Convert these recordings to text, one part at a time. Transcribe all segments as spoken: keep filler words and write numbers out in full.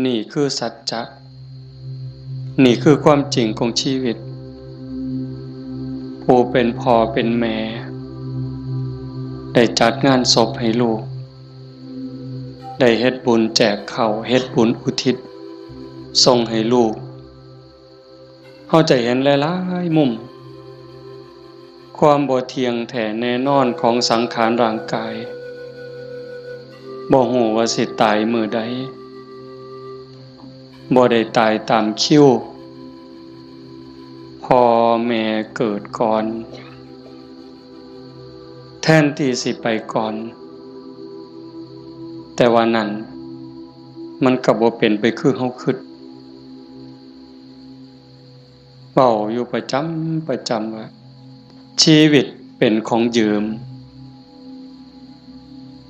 นี่คือสัจจะ นี่คือความจริงของชีวิต ผู้เป็นพ่อเป็นแม่ ได้จัดงานศพให้ลูก ได้เฮ็ดบุญแจกข้าว เฮ็ดบุญอุทิศส่งให้ลูก เฮาจะเห็นหลายๆมุม ความบ่เที่ยงแท้แน่นอนของสังขารร่างกาย บ่ฮู้ว่าสิตายมื้อใด บ่ได้ตายตามคิว พ่อแม่เกิดก่อน แทนที่สิไปก่อน แต่ว่านั่น มันก็บ่เป็นไปคือเฮาคิด เว้าอยู่ประจำประจำว่า ชีวิตเป็นของยืม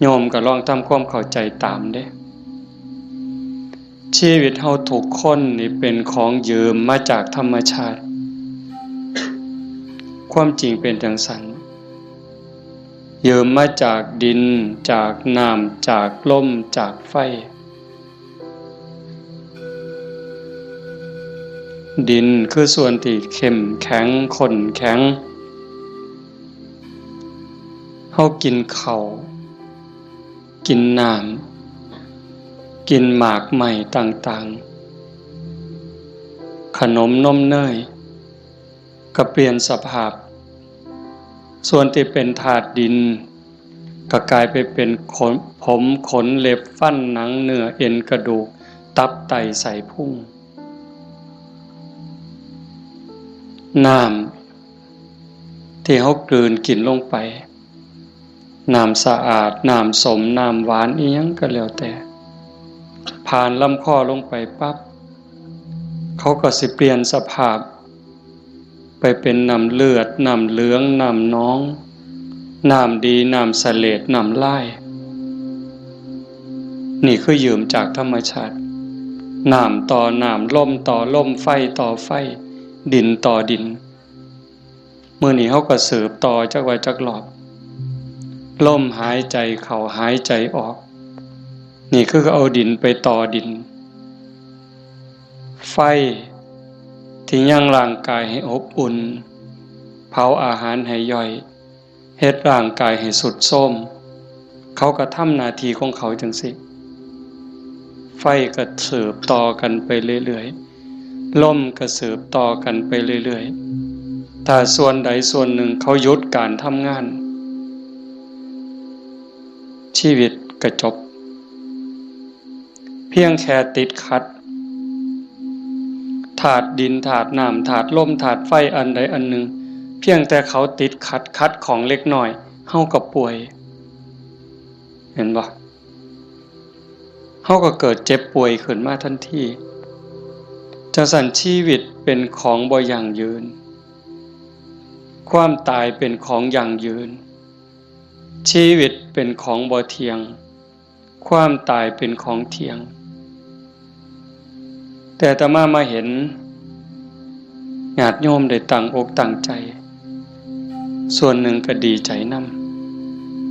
โยมก็ลองทำความเข้าใจตามเด้ ชีวิตเฮาทุกคนนี่เป็นของยืมมาจากธรรมชาติ ความจริงเป็นจั่งซั้น ยืมมาจากดิน จากน้ำ จากลม จากไฟ ดินคือส่วนที่เข้มแข็ง ข้นแข็ง เฮากินข้าว กินน้ำ กินหมากไม้ต่างๆ ขนมนมเนย ก็เปลี่ยนสภาพ ส่วนที่เป็นธาตุดิน ก็กลายไปเป็นขน ผม ขน เล็บ ฟัน หนัง เนื้อ เอ็น กระดูก ตับ ไต ไส้พุง น้ำที่เฮากลืนกินลงไป น้ำสะอาด น้ำส้ม น้ำหวาน อิหยังก็แล้วแต่ ผ่านลำคอลงไปปั๊บ เขาก็สิเปลี่ยนสภาพ ไปเป็นน้ำเลือด น้ำเหลือง น้ำหนอง น้ำดี น้ำเสลด น้ำลาย นี่คือยืมจากธรรมชาติ น้ำต่อน้ำ ลมต่อลม ไฟต่อไฟ ดินต่อดิน มื้อนี้เฮาก็สืบต่อจักว่าจักรอบ ลมหายใจเข้าหายใจออก นี่คือเอาดินไปต่อดิน ไฟที่ยังร่างกายให้อบอุ่น เผาอาหารให้ย่อย เฮ็ดร่างกายให้ทรุดโทรม เขาก็ทำหน้าที่ของเขาจั่งซี้ ไฟก็สืบต่อกันไปเรื่อยๆ ลมก็สืบต่อกันไปเรื่อยๆ ถ้าส่วนใดส่วนหนึ่งเขาหยุดการทำงาน ชีวิตก็จบ เพียงแค่ติดขัด ธาตุดิน ธาตุน้ำ ธาตุลม ธาตุไฟ อันใดอันหนึ่ง เพียงแต่เขาติดขัด ขัดข้องเล็กน้อย เฮาก็ป่วย เห็นบ่ เฮาก็เกิดเจ็บป่วยขึ้นมาทันที จั่งซั้นชีวิตเป็นของบ่ยั่งยืน ความตายเป็นของยั่งยืน ชีวิตเป็นของบ่เที่ยง ความตายเป็นของเที่ยง แต่อาตมามาเห็นญาติโยมได้ตั้งอกตั้งใจ ส่วนหนึ่งก็ดีใจน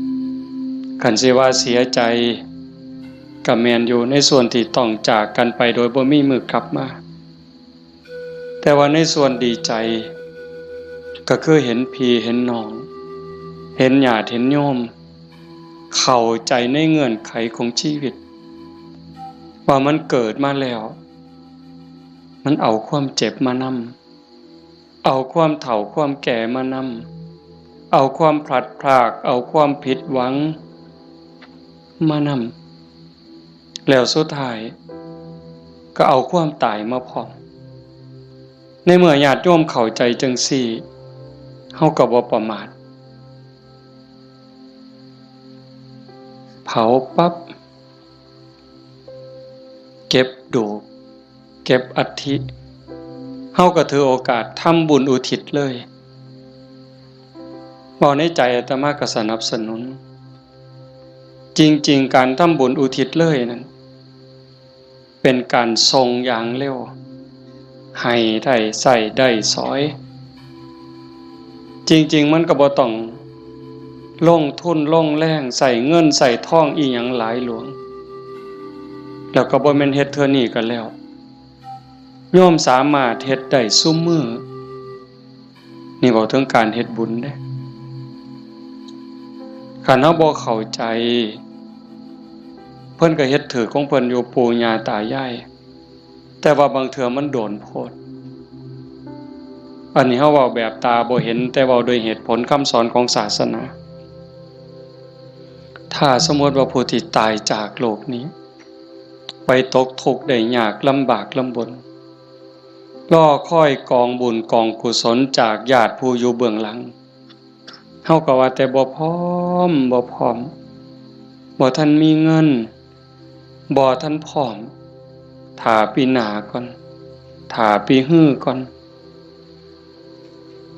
ำ คันสิว่าเสียใจก็แม่นอยู่ ในส่วนที่ต้องจากกันไปโดยบ่มีมื้อกลับมา แต่ว่าในส่วนดีใจ ก็คือเห็นพี่เห็นน้อง เห็นญาติเห็นโยม เข้าใจในเงื่อนไขของชีวิต ว่ามันเกิดมาแล้ว มันเอาความเจ็บมานำ เอาความเฒ่าความแก่มานำ เอาความพลัดพราก เอาความผิดหวังมานำ แล้วสุดท้ายก็เอาความตายมาพร้อม ในเมื่อญาติโยมเข้าใจจั่งซี้ เฮาก็บ่ประมาท เผาปั๊บ เก็บดูก เก็บอัฐิ เฮาก็ถือโอกาสทำบุญอุทิศเลย เว้าในใจอาตมาก็สนับสนุน จริงๆ การทำบุญอุทิศเลยนั้น เป็นการส่งอย่างเร็ว ให้ได้ใช้ได้สอย จริงๆ มันก็บ่ต้องลงทุนลงแรง ใช้เงินใช้ทองอิหยังหลายหลวง แล้วก็บ่แม่นเฮ็ดเทื่อนี้ก็แล้ว โยมสามารถเฮ็ดได้ซุมื้อ นี่เว้าถึงการเฮ็ดบุญเด้ คันเฮาบ่เข้าใจ เพิ่นก็เฮ็ดถืกของเพิ่นอยู่ ปู่ย่าตายาย แต่ว่าบางเทื่อมันโดนโพด อันนี้เฮาเว้าแบบตาบ่เห็น แต่เว้าโดยเหตุผลคำสอนของศาสนา ถ้าสมมติว่าผู้ที่ตายจากโลกนี้ ไปตกทุกข์ได้ยากลำบากลำบน รอคอยกองบุญกองกุศลจากญาติผู้อยู่เบื้องหลัง เฮาก็ว่าแต่บ่พร้อม บ่พร้อม บ่ทันมีเงิน บ่ทันพร้อม ถ้าปีหน้าก่อน ถ้าปีฮือก่อน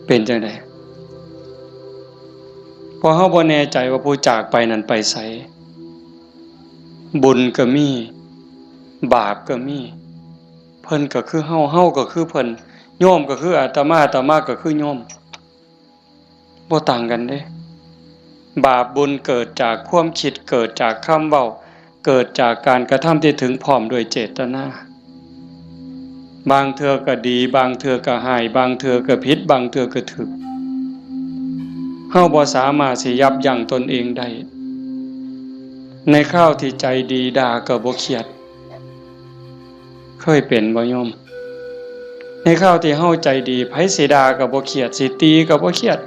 เป็นจั่งใด เพราะเฮาบ่แน่ใจว่าผู้จากไปนั้นไปไส บุญก็มี บาปก็มี เพิ่นก็คือเฮา เฮาก็คือเพิ่น โยมก็คืออาตมา อาตมาก็คือโยม บ่ต่างกันเด้ บาปบุญเกิดจากความคิด เกิดจากคำเว้า เกิดจากการกระทำที่ถึงพร้อมด้วยเจตนา บางเทื่อก็ดี บางเทื่อก็ฮ้าย บางเทื่อก็ผิด บางเทื่อก็ถูก เฮาบ่สามารถสิยับยั้งตนเองได้ ในคราวที่ใจดีด่าก็บ่เครียด เคยเป็นบ่โยม ในคราวที่เฮาใจดี ไผสิด่าก็บ่เครียด สิตีก็บ่เครียด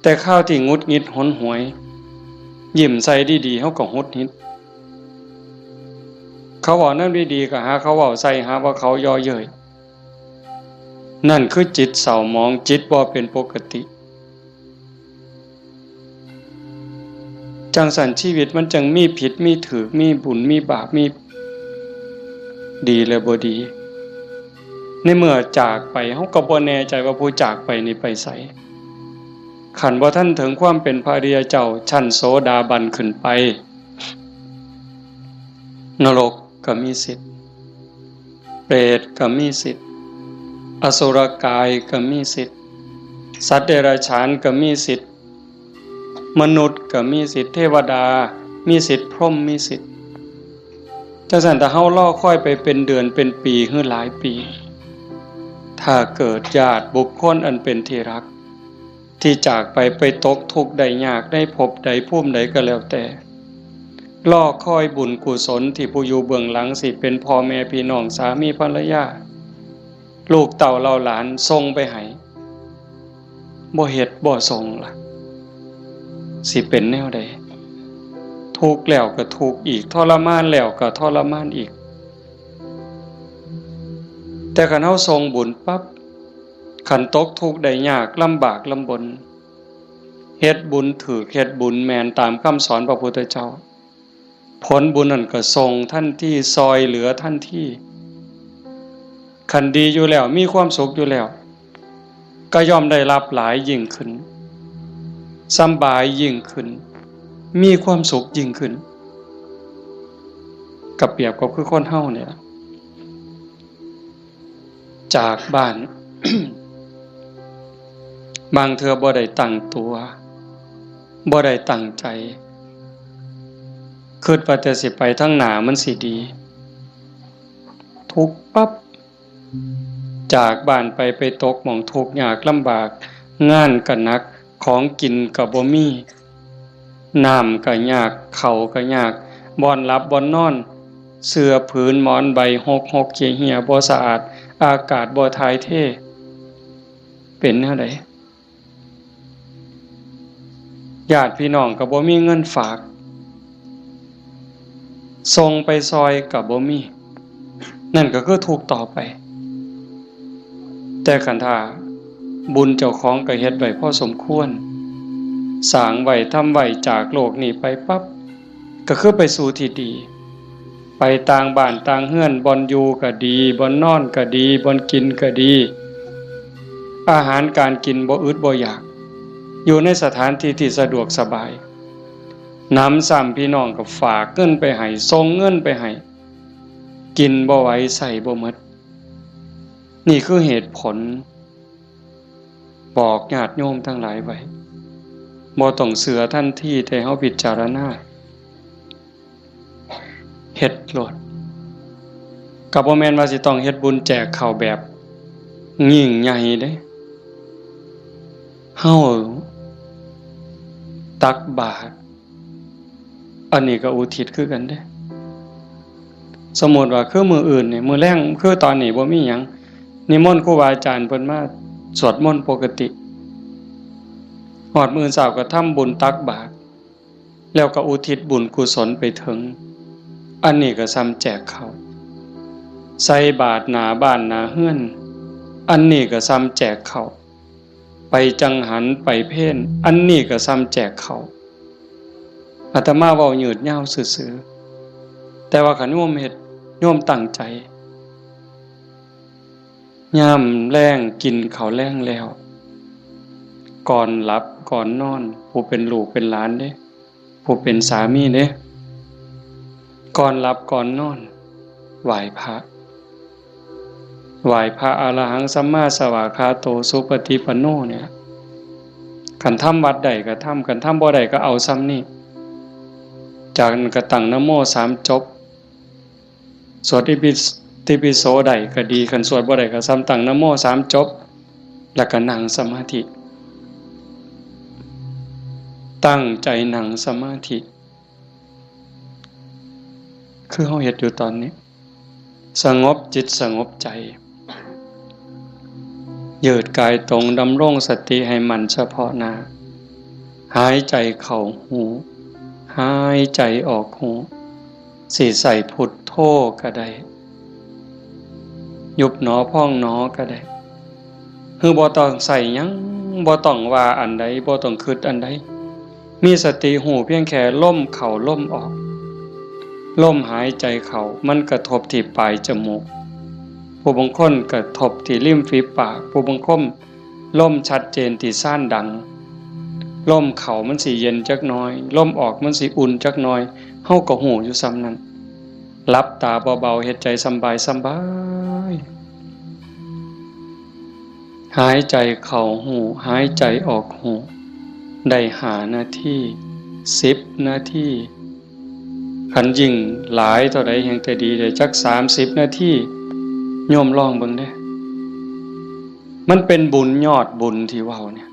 แต่คราวที่หงุดหงิดหนหวย ยิ้มใส่ดีๆ เฮาก็หงุดหงิด เขาเว้าแนวดีๆ ก็หาเขาเว้าใส่ หาว่าเขาเยาะเย้ย นั่นคือจิตเศร้าหมอง จิตบ่เป็นปกติ จั่งซั้นชีวิตมันจั่งมีผิดมีถูก มีบุญมีบาป มีดีและบ่ดี ในเมื่อจากไป เฮาก็บ่แน่ใจว่าผู้จากไปนี่ไปไส คันบ่ทันถึงความเป็นพระอริยเจ้าชั้นโสดาบันขึ้นไป นรกก็มีสิทธิ์ เปรตก็มีสิทธิ์ อสุรกายก็มีสิทธิ์ สัตว์เดรัจฉานก็มีสิทธิ์ มนุษย์ก็มีสิทธิ์ เทวดามีสิทธิ์ พรหมมีสิทธิ์ จั่งซั้นถ้าเฮารอคอยไปเป็นเดือนเป็นปีหรือหลายปี ถ้าเกิดญาติบุคคลอันเป็นที่รัก ที่จากไป ไปตกทุกข์ได้ยากในภพใดภูมิใดก็แล้วแต่ รอคอยบุญกุศลที่ผู้อยู่เบื้องหลัง สิเป็นพ่อแม่พี่น้อง สามีภรรยา ลูกเต้าเหล่าหลานส่งไปให้ บ่เฮ็ดบ่ส่งล่ะ สิเป็นแนวใด ทุกข์แล้วก็ทุกข์อีก ทรมานแล้วก็ทรมานอีก แต่คันเฮาส่งบุญปั๊บ คันตกทุกข์ได้ยากลำบากลำบน เฮ็ดบุญถูก เฮ็ดบุญแม่นตามคำสอนพระพุทธเจ้า ผลบุญนั่นก็ส่งทันที ซ่อยเหลือทันที คันดีอยู่แล้ว มีความสุขอยู่แล้ว ก็ย่อมได้รับหลายยิ่งขึ้น สำบายยิ่งขึ้น มีความสุขยิ่งขึ้น ก็เปรียบก็คือคนเฮาเนี่ยล่ะ จากบ้าน บางเทื่อบ่ได้ตั้งตัว บ่ได้ตั้งใจ คิดว่าแต่สิไปทางหน้ามันสิดี ทุกข์ปั๊บ จากบ้านไป ไปตกหม่องทุกข์ยากลำบาก งานก็หนัก ของกินก็บ่มี น้ำก็ยาก ข้าวก็ยาก บ่อนหลับบ่อนนอน เสื่อผืนหมอนใบหกหกเหี่ยเหี่ย บ่สะอาด อากาศบ่ถ่ายเท เป็นแนวใด ญาติพี่น้องก็บ่มีเงินฝาก ส่งไปซ่อยก็บ่มี นั่นก็คือทุกข์ต่อไป แต่คันถ้าบุญเจ้าของก็เฮ็ดไว้พอสมควร สร้างไว้ ทำไว้ จากโลกนี้ไปปั๊บ ก็คือไปสู่ที่ดี ไปต่างบ้านต่างเฮือน บ่อนอยู่ก็ดี บ่อนนอนก็ดี บ่อนกินก็ดี อาหารการกินบ่อึดบ่อยาก อยู่ในสถานที่ที่สะดวกสบาย หนำซ้ำพี่น้องก็ฝากเงินไปให้ ส่งเงินไปให้ กินบ่ไหว ใช้บ่หมด นี่คือเหตุผล บอกญาติโยมทั้งหลายไว้ บ่ต้องเชื่อทันที แต่เฮาพิจารณา เฮ็ดโลด ก็บ่แม่นว่าสิต้องเฮ็ดบุญแจกข้าวแบบยิ่งใหญ่เด้ เฮาตักบาตร อันนี้ก็อุทิศคือกันเด้ สมมุติว่าคือมื้ออื่นนี่ มื้อแลง คือตอนนี้บ่มีหยัง นิมนต์ครูบาอาจารย์เพิ่นมาสวดมนต์ปกติ ฮอดมื้อเช้าก็ทำบุญตักบาตร แล้วก็อุทิศบุญกุศลไปถึง อันนี้ก็ส่ำแจกข้าว ใส่บาตรหน้าบ้านหน้าเฮือน อันนี้ก็ส่ำแจกข้าว ไปจังหันไปเพล อันนี้ก็ส่ำแจกข้าว อาตมาเว้ายืดยาวซื่อๆ แต่ว่าคันโยมเฮ็ด โยมตั้งใจ ยามแลงกินข้าวแลงแล้ว ก่อนหลับก่อนนอน ผู้เป็นลูกเป็นหลานเด้ ผู้เป็นสามีเด้ ก่อนหลับก่อนนอน ไหว้พระ ไหว้พระอรหังสัมมาสวากขาโตสุปฏิปันโนเนี่ย คันทำวัดใดก็ทำ คันทำบ่ได้ก็เอาส่ำนี้ จากนั้นก็ตั้งนะโมสามจบ สวดอิติปิโสได้ก็ดี คันสวดบ่ได้ก็ส่ำตั้งนะโมสามจบ แล้วก็นั่งสมาธิ ตั้งใจนั่งสมาธิ คือเฮาเฮ็ดอยู่ตอนนี้ สงบจิตสงบใจ ยืดกายตรง ดำรงสติให้มั่นเฉพาะหน้า หายใจเข้าฮู้ หายใจออกฮู้ สิใส่พุทโธก็ได้ ยุบหนอพองหนอก็ได้ คือบ่ต้องใส่หยัง บ่ต้องว่าอันใด บ่ต้องคิดอันใด มีสติฮู้เพียงแค่ลมเข้าลมออก ลมหายใจเข้ามันกระทบที่ปลายจมูก ผู้บางคนกระทบที่ริมฝีปาก ผู้บางคนลมชัดเจนที่ซานดัง ลมเข้ามันสิเย็นจักหน่อย ลมออกมันสิอุ่นจักหน่อย เฮาก็ฮู้อยู่ส่ำนั้น หลับตาเบาๆ เฮ็ดใจสำบายสำบาย หายใจเข้าฮู้ หายใจออกฮู้ ได้ห้านาที สิบนาที คันยิ่งหลายเท่าใดแฮ่งแต่ดี ได้จักสามสิบนาที โยมลองเบิ่งเด้ มันเป็นบุญยอดบุญที่เว้าเนี่ย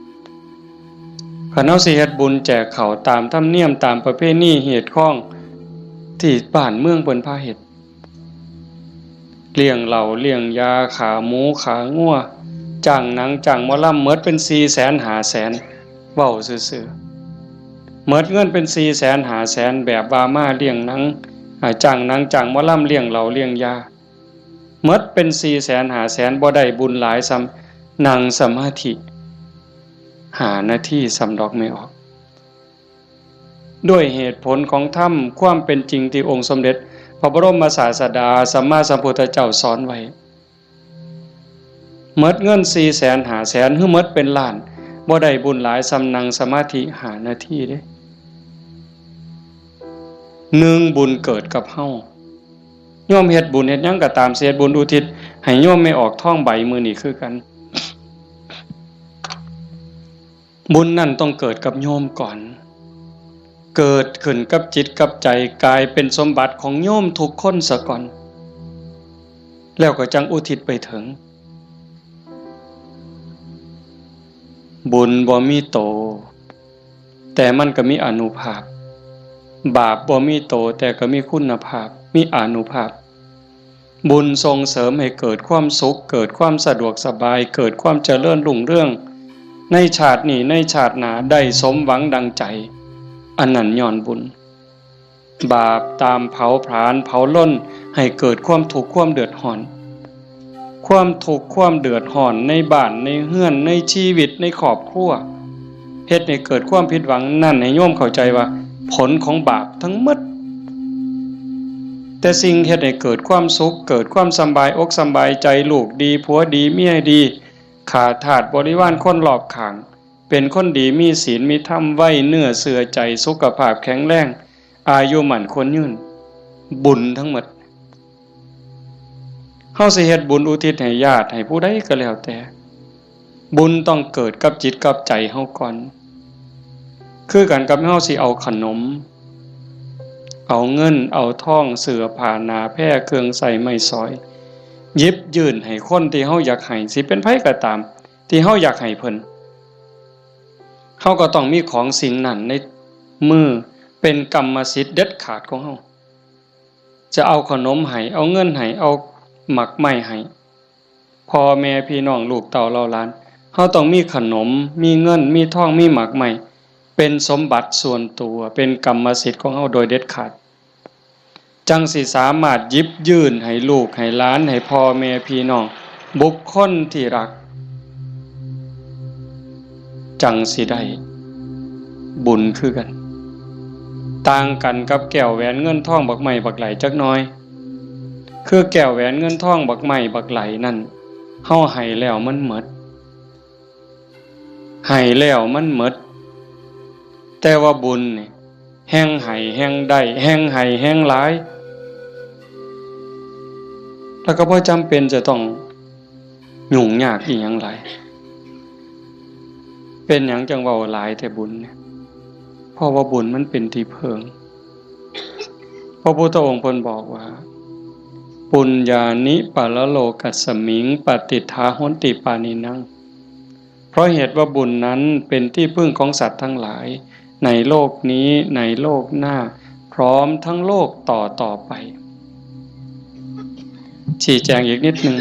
คันเฮาสิเฮ็ดบุญแจกข้าวตามธรรมเนียม ตามประเพณีฮีตคองที่บ้านเมืองเพิ่นพาเฮ็ด เลี้ยงเหล้าเลี้ยงยา ฆ่าหมูฆ่างัว จ้างหนังจ้างหมอลำ หมดเป็นสี่แสนห้าแสน เว้าซื่อๆ หมดเงินเป็นสี่แสนห้าแสน แบบว่ามาเลี้ยงหนัง อ่า จ้างหนังจ้างหมอลำ เลี้ยงเหล้าเลี้ยงยา หมดเป็นสี่แสนห้าแสน บ่ได้บุญหลายส่ำนั่งสมาธิห้านาทีส่ำดอก ไม่ออก ด้วยเหตุผลของธรรม ความเป็นจริงที่องค์สมเด็จพระบรมศาสดาสัมมาสัมพุทธเจ้าสอนไว้ หมดเงินสี่แสนห้าแสน หรือหมดเป็นล้าน บ่ได้บุญหลายส่ำนั่งสมาธิห้านาทีเด้ หนึ่ง บุญเกิดกับเฮา โยมเฮ็ดบุญเฮ็ดหยังก็ตาม สิเฮ็ดบุญอุทิศให้โยมแม่ออกทองใบมื้อนี้คือกัน บุญนั่นต้องเกิดกับโยมก่อน เกิดขึ้นกับจิตกับใจ กลายเป็นสมบัติของโยมทุกคนซะก่อน แล้วก็จั่งอุทิศไปถึง บุญบ่มีโต แต่มันก็มีอานุภาพ บาปบ่มีโต แต่ก็มีคุณภาพ มีอานุภาพ บุญส่งเสริมให้เกิดความสุข เกิดความสะดวกสบาย เกิดความเจริญรุ่งเรือง ในชาตินี้ ในชาติหน้า ได้สมหวังดังใจ อันนั้นย้อนบุญ บาปตามเผาผลาญเผาลนให้เกิดความทุกข์ความเดือดร้อน ความทุกข์ความเดือดร้อนในบ้านในเฮือนในชีวิตในครอบครัว เฮ็ดให้เกิดความผิดหวัง นั่นให้โยมเข้าใจว่าผลของบาปทั้งหมด แต่สิ่งเฮ็ดให้เกิดความสุข เกิดความสำบายอกสำบายใจ ลูกดีผัวดีเมียดี ข้าทาสบริวารคนรอบข้าง เป็นคนดีมีศีลมีธรรม ไว้เนื้อเชื่อใจ สุขภาพแข็งแรง อายุมั่นขวัญยืน บุญทั้งหมด เฮาสิเฮ็ดบุญอุทิศให้ญาติให้ผู้ใดก็แล้วแต่ บุญต้องเกิดกับจิตกับใจเฮาก่อน คือกันกับเฮาสิเอาขนม เอาเงินเอาทอง เสื้อผ้าหน้าแพร เครื่องใช้ไม้สอย หยิบยื่นให้คนที่เฮาอยากให้ สิเป็นไผก็ตาม ที่เฮาอยากให้เพิ่น เฮาก็ต้องมีของสิ่งนั้นในมือ เป็นกรรมสิทธิ์เด็ดขาดของเฮา จะเอาขนมให้ เอาเงินให้ เอาหมากไม้ให้ พ่อแม่พี่น้องลูกเต้าเหล่าหลาน เฮาต้องมีขนม มีเงิน มีทอง มีหมากไม้ เป็นสมบัติส่วนตัว เป็นกรรมสิทธิ์ของเฮาโดยเด็ดขาด จั่งสิสามารถหยิบยื่นให้ลูกให้หลาน ให้พ่อแม่พี่น้อง บุคคลที่รัก จั่งสิได้บุญคือกัน ต่างกันกับแก้วแหวนเงินทองบักไม้บักไหลจักหน่อย คือแก้วแหวนเงินทองบักไม้บักไหลนั่น เฮาให้แล้วมันหมด ให้แล้วมันหมด แต่ว่าบุญนี่ แฮ่งให้แฮ่งได้ แฮ่งให้แฮ่งหลาย แล้วก็บ่จำเป็นจะต้องยุ่งยากอีหยังหลาย เป็นหยังจั่งเว้าหลายแต่บุญเนี่ย เพราะว่าบุญมันเป็นที่เพิ่ง พระพุทธองค์เพิ่นบอกว่า ปุญญานิปะระโลกัสสมิง ปะติฏฐาหอนติปาณินัง เพราะเหตุว่าบุญนั้นเป็นที่พึ่งของสัตว์ทั้งหลาย ในโลกนี้ ในโลกหน้า พร้อมทั้งโลกต่อต่อไป ชี้แจงอีกนิดหนึ่ง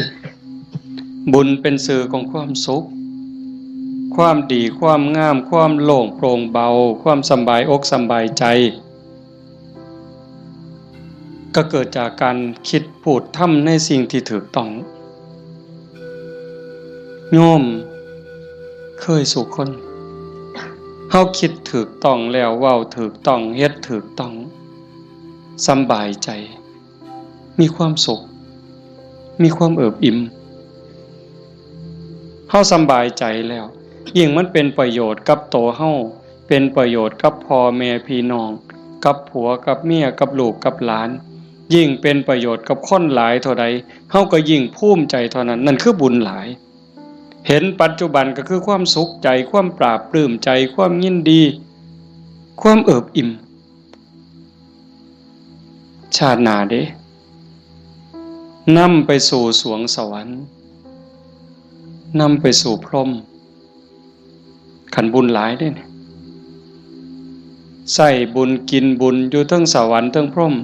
บุญเป็นสื่อของความสุข ความดี ความงาม ความโล่งโปร่งเบา ความสำบายอกสำบายใจ ก็เกิดจากการคิดพูดทำในสิ่งที่ถูกต้อง โยมเคยสู่คน เฮาคิดถูกต้องแล้ว เว้าถูกต้อง เฮ็ดถูกต้อง สำบายใจ มีความสุข มีความเอิบอิ่ม เฮาสำบายใจแล้ว ยิ่งมันเป็นประโยชน์กับตัวเฮา เป็นประโยชน์กับพ่อแม่พี่น้อง กับผัวกับเมีย กับลูกกับหลาน ยิ่งเป็นประโยชน์กับคนหลายเท่าใด เฮาก็ยิ่งภูมิใจเท่านั้น นั่นคือบุญหลาย เห็นปัจจุบันก็คือความสุขใจ ความปลาบปลื้มใจ ความยินดี ความเอิบอิ่ม ชาติหน้าเด้ นำไปสู่สวงสวรรค์ นำไปสู่พรหม คันบุญหลายเด้เนี่ย ใช้บุญกินบุญอยู่เทิงสวรรค์เทิงพรหม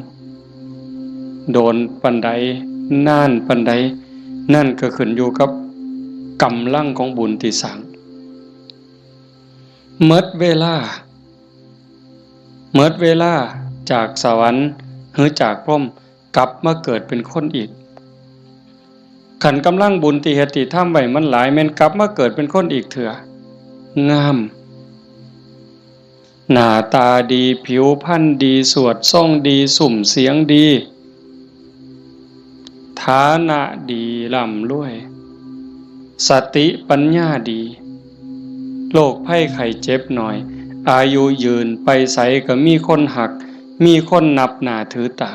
โดนปานใด นานปานใด นั่นก็ขึ้นอยู่กับกำลังของบุญที่สร้าง หมดเวลา หมดเวลาจากสวรรค์หรือจากพรหม กลับมาเกิดเป็นคนอีก คันกำลังบุญที่เฮ็ดที่ทำไว้มันหลาย แม่นกลับมาเกิดเป็นคนอีกเทื่อ งาม หน้าตาดี ผิวพรรณดี สวดทรงดี ซุ่มเสียงดี ฐานะดี ร่ำรวย สติปัญญาดี โรคภัยไข้เจ็บน้อย อายุยืน ไปไสก็มีคนฮัก มีคนนับหน้าถือตา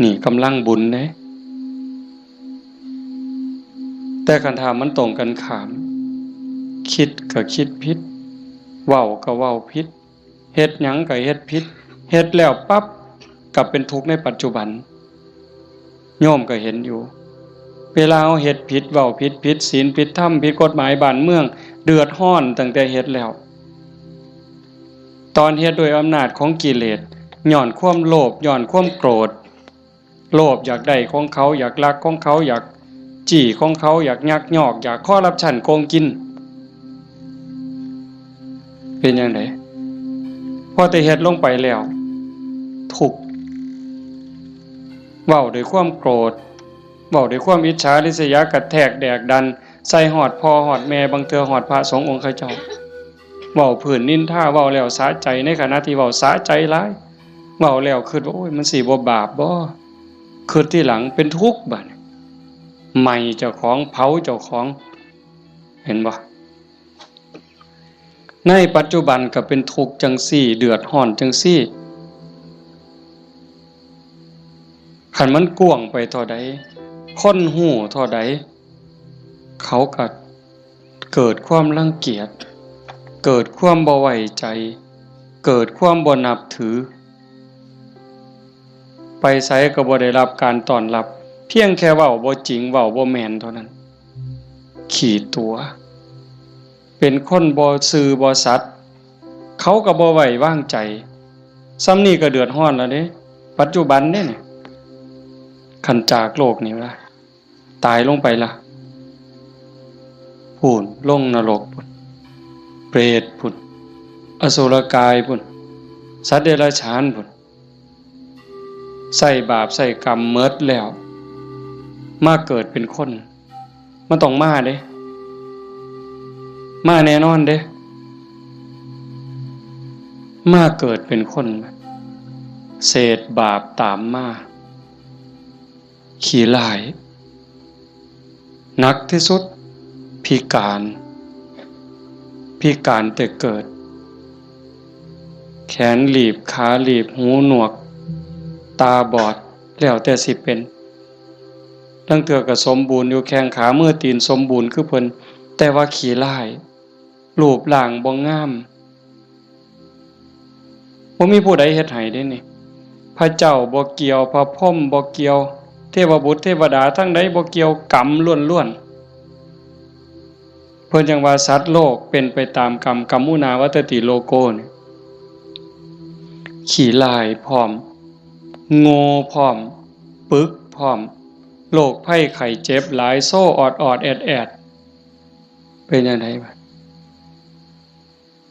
นี่กำลังบุญเด้ แต่คันถ้ามันตรงกันข้าม คิดก็คิดผิด เว้าก็เว้าผิด เฮ็ดหยังก็เฮ็ดผิด เฮ็ดแล้วปั๊บ กลับเป็นทุกข์ในปัจจุบัน โยมก็เห็นอยู่ เวลาเฮาเฮ็ดผิด เว้าผิด ผิดศีล ผิดธรรม ผิดกฎหมายบ้านเมือง เดือดร้อนตั้งแต่เฮ็ดแล้ว ตอนเฮ็ดด้วยอำนาจของกิเลส ย้อนความโลภ ย้อนความโกรธ โลภอยากได้ของเขา อยากลักของเขา อยากจี้ของเขา อยากยักยอก อยากคอร์รัปชัน โกงกิน เป็นจั่งใด พอแต่เฮ็ดลงไปแล้ว ทุกข์ เว้าด้วยความโกรธ เว้าด้วยความอิจฉาริษยา กระแทกแดกดัน ใส่ฮอดพ่อฮอดแม่ บางเทื่อฮอดพระสงฆ์องค์เขาเจ้า เว้าพื้นนินทา เว้าแล้วสะใจ ในขณะที่เว้าสะใจหลาย เว้าแล้วคิดว่า โอ้ย มันสิบ่บาปบ่ คิดทีหลังเป็นทุกข์บัดนี้ ไหม้เจ้าของ เผาเจ้าของ เห็นบ่ ในปัจจุบันก็เป็นทุกข์จั่งซี้ เดือดร้อนจั่งซี้ คันมันกว้างไปเท่าใด คนฮู้เท่าใด เขาก็เกิดความรังเกียจ เกิดความบ่ไว้ใจ เกิดความบ่นับถือ ไปไสก็บ่ได้รับการต้อนรับ เพียงแค่เว้าบ่จริง เว้าบ่แม่นเท่านั้น ขี้ตั๋ว เป็นคนบ่ซื่อบ่สัตย์ เขาก็บ่ไว้วางใจ ส่ำนี้ก็เดือดร้อนแล้วเด้ ปัจจุบันเด้นี่ คันจากโลกนี้ละ ตายลงไปละ พู้น ลงนรกพู้น เปรตพู้น อสุรกายพู้น สัตว์เดรัจฉานพู้น ใช้บาปใช้กรรมหมดแล้ว มาเกิดเป็นคน มันต้องมาเด้ มาแน่นอนเด้ มาเกิดเป็นคน เศษบาปตามมา ขี้ร้าย หนักที่สุด พิการ พิการแต่เกิด แขนหลีบ ขาหลีบ หูหนวก ตาบอด แล้วแต่สิเป็น ลางเทื่อก็สมบูรณ์อยู่ แข้งขามือตีนสมบูรณ์คือเพิ่น แต่ว่าขี้ร้าย รูปร่างบ่งาม บ่มีผู้ใดเฮ็ดให้เด้นี่ พระเจ้าบ่เกี่ยว พระพรหมบ่เกี่ยว เทวบุตรเทวดาทั้งใดบ่เกี่ยว กรรมล้วนๆ เพิ่นจั่งว่าสัตว์โลกเป็นไปตามกรรม กรรมมุนาวัตติโลโกนี่ ขี้ร้ายพร้อม โง่พร้อม ปึกพร้อม โรคภัยไข้เจ็บหลาย โซออดๆ แอดๆ เป็นจั่งใดบาด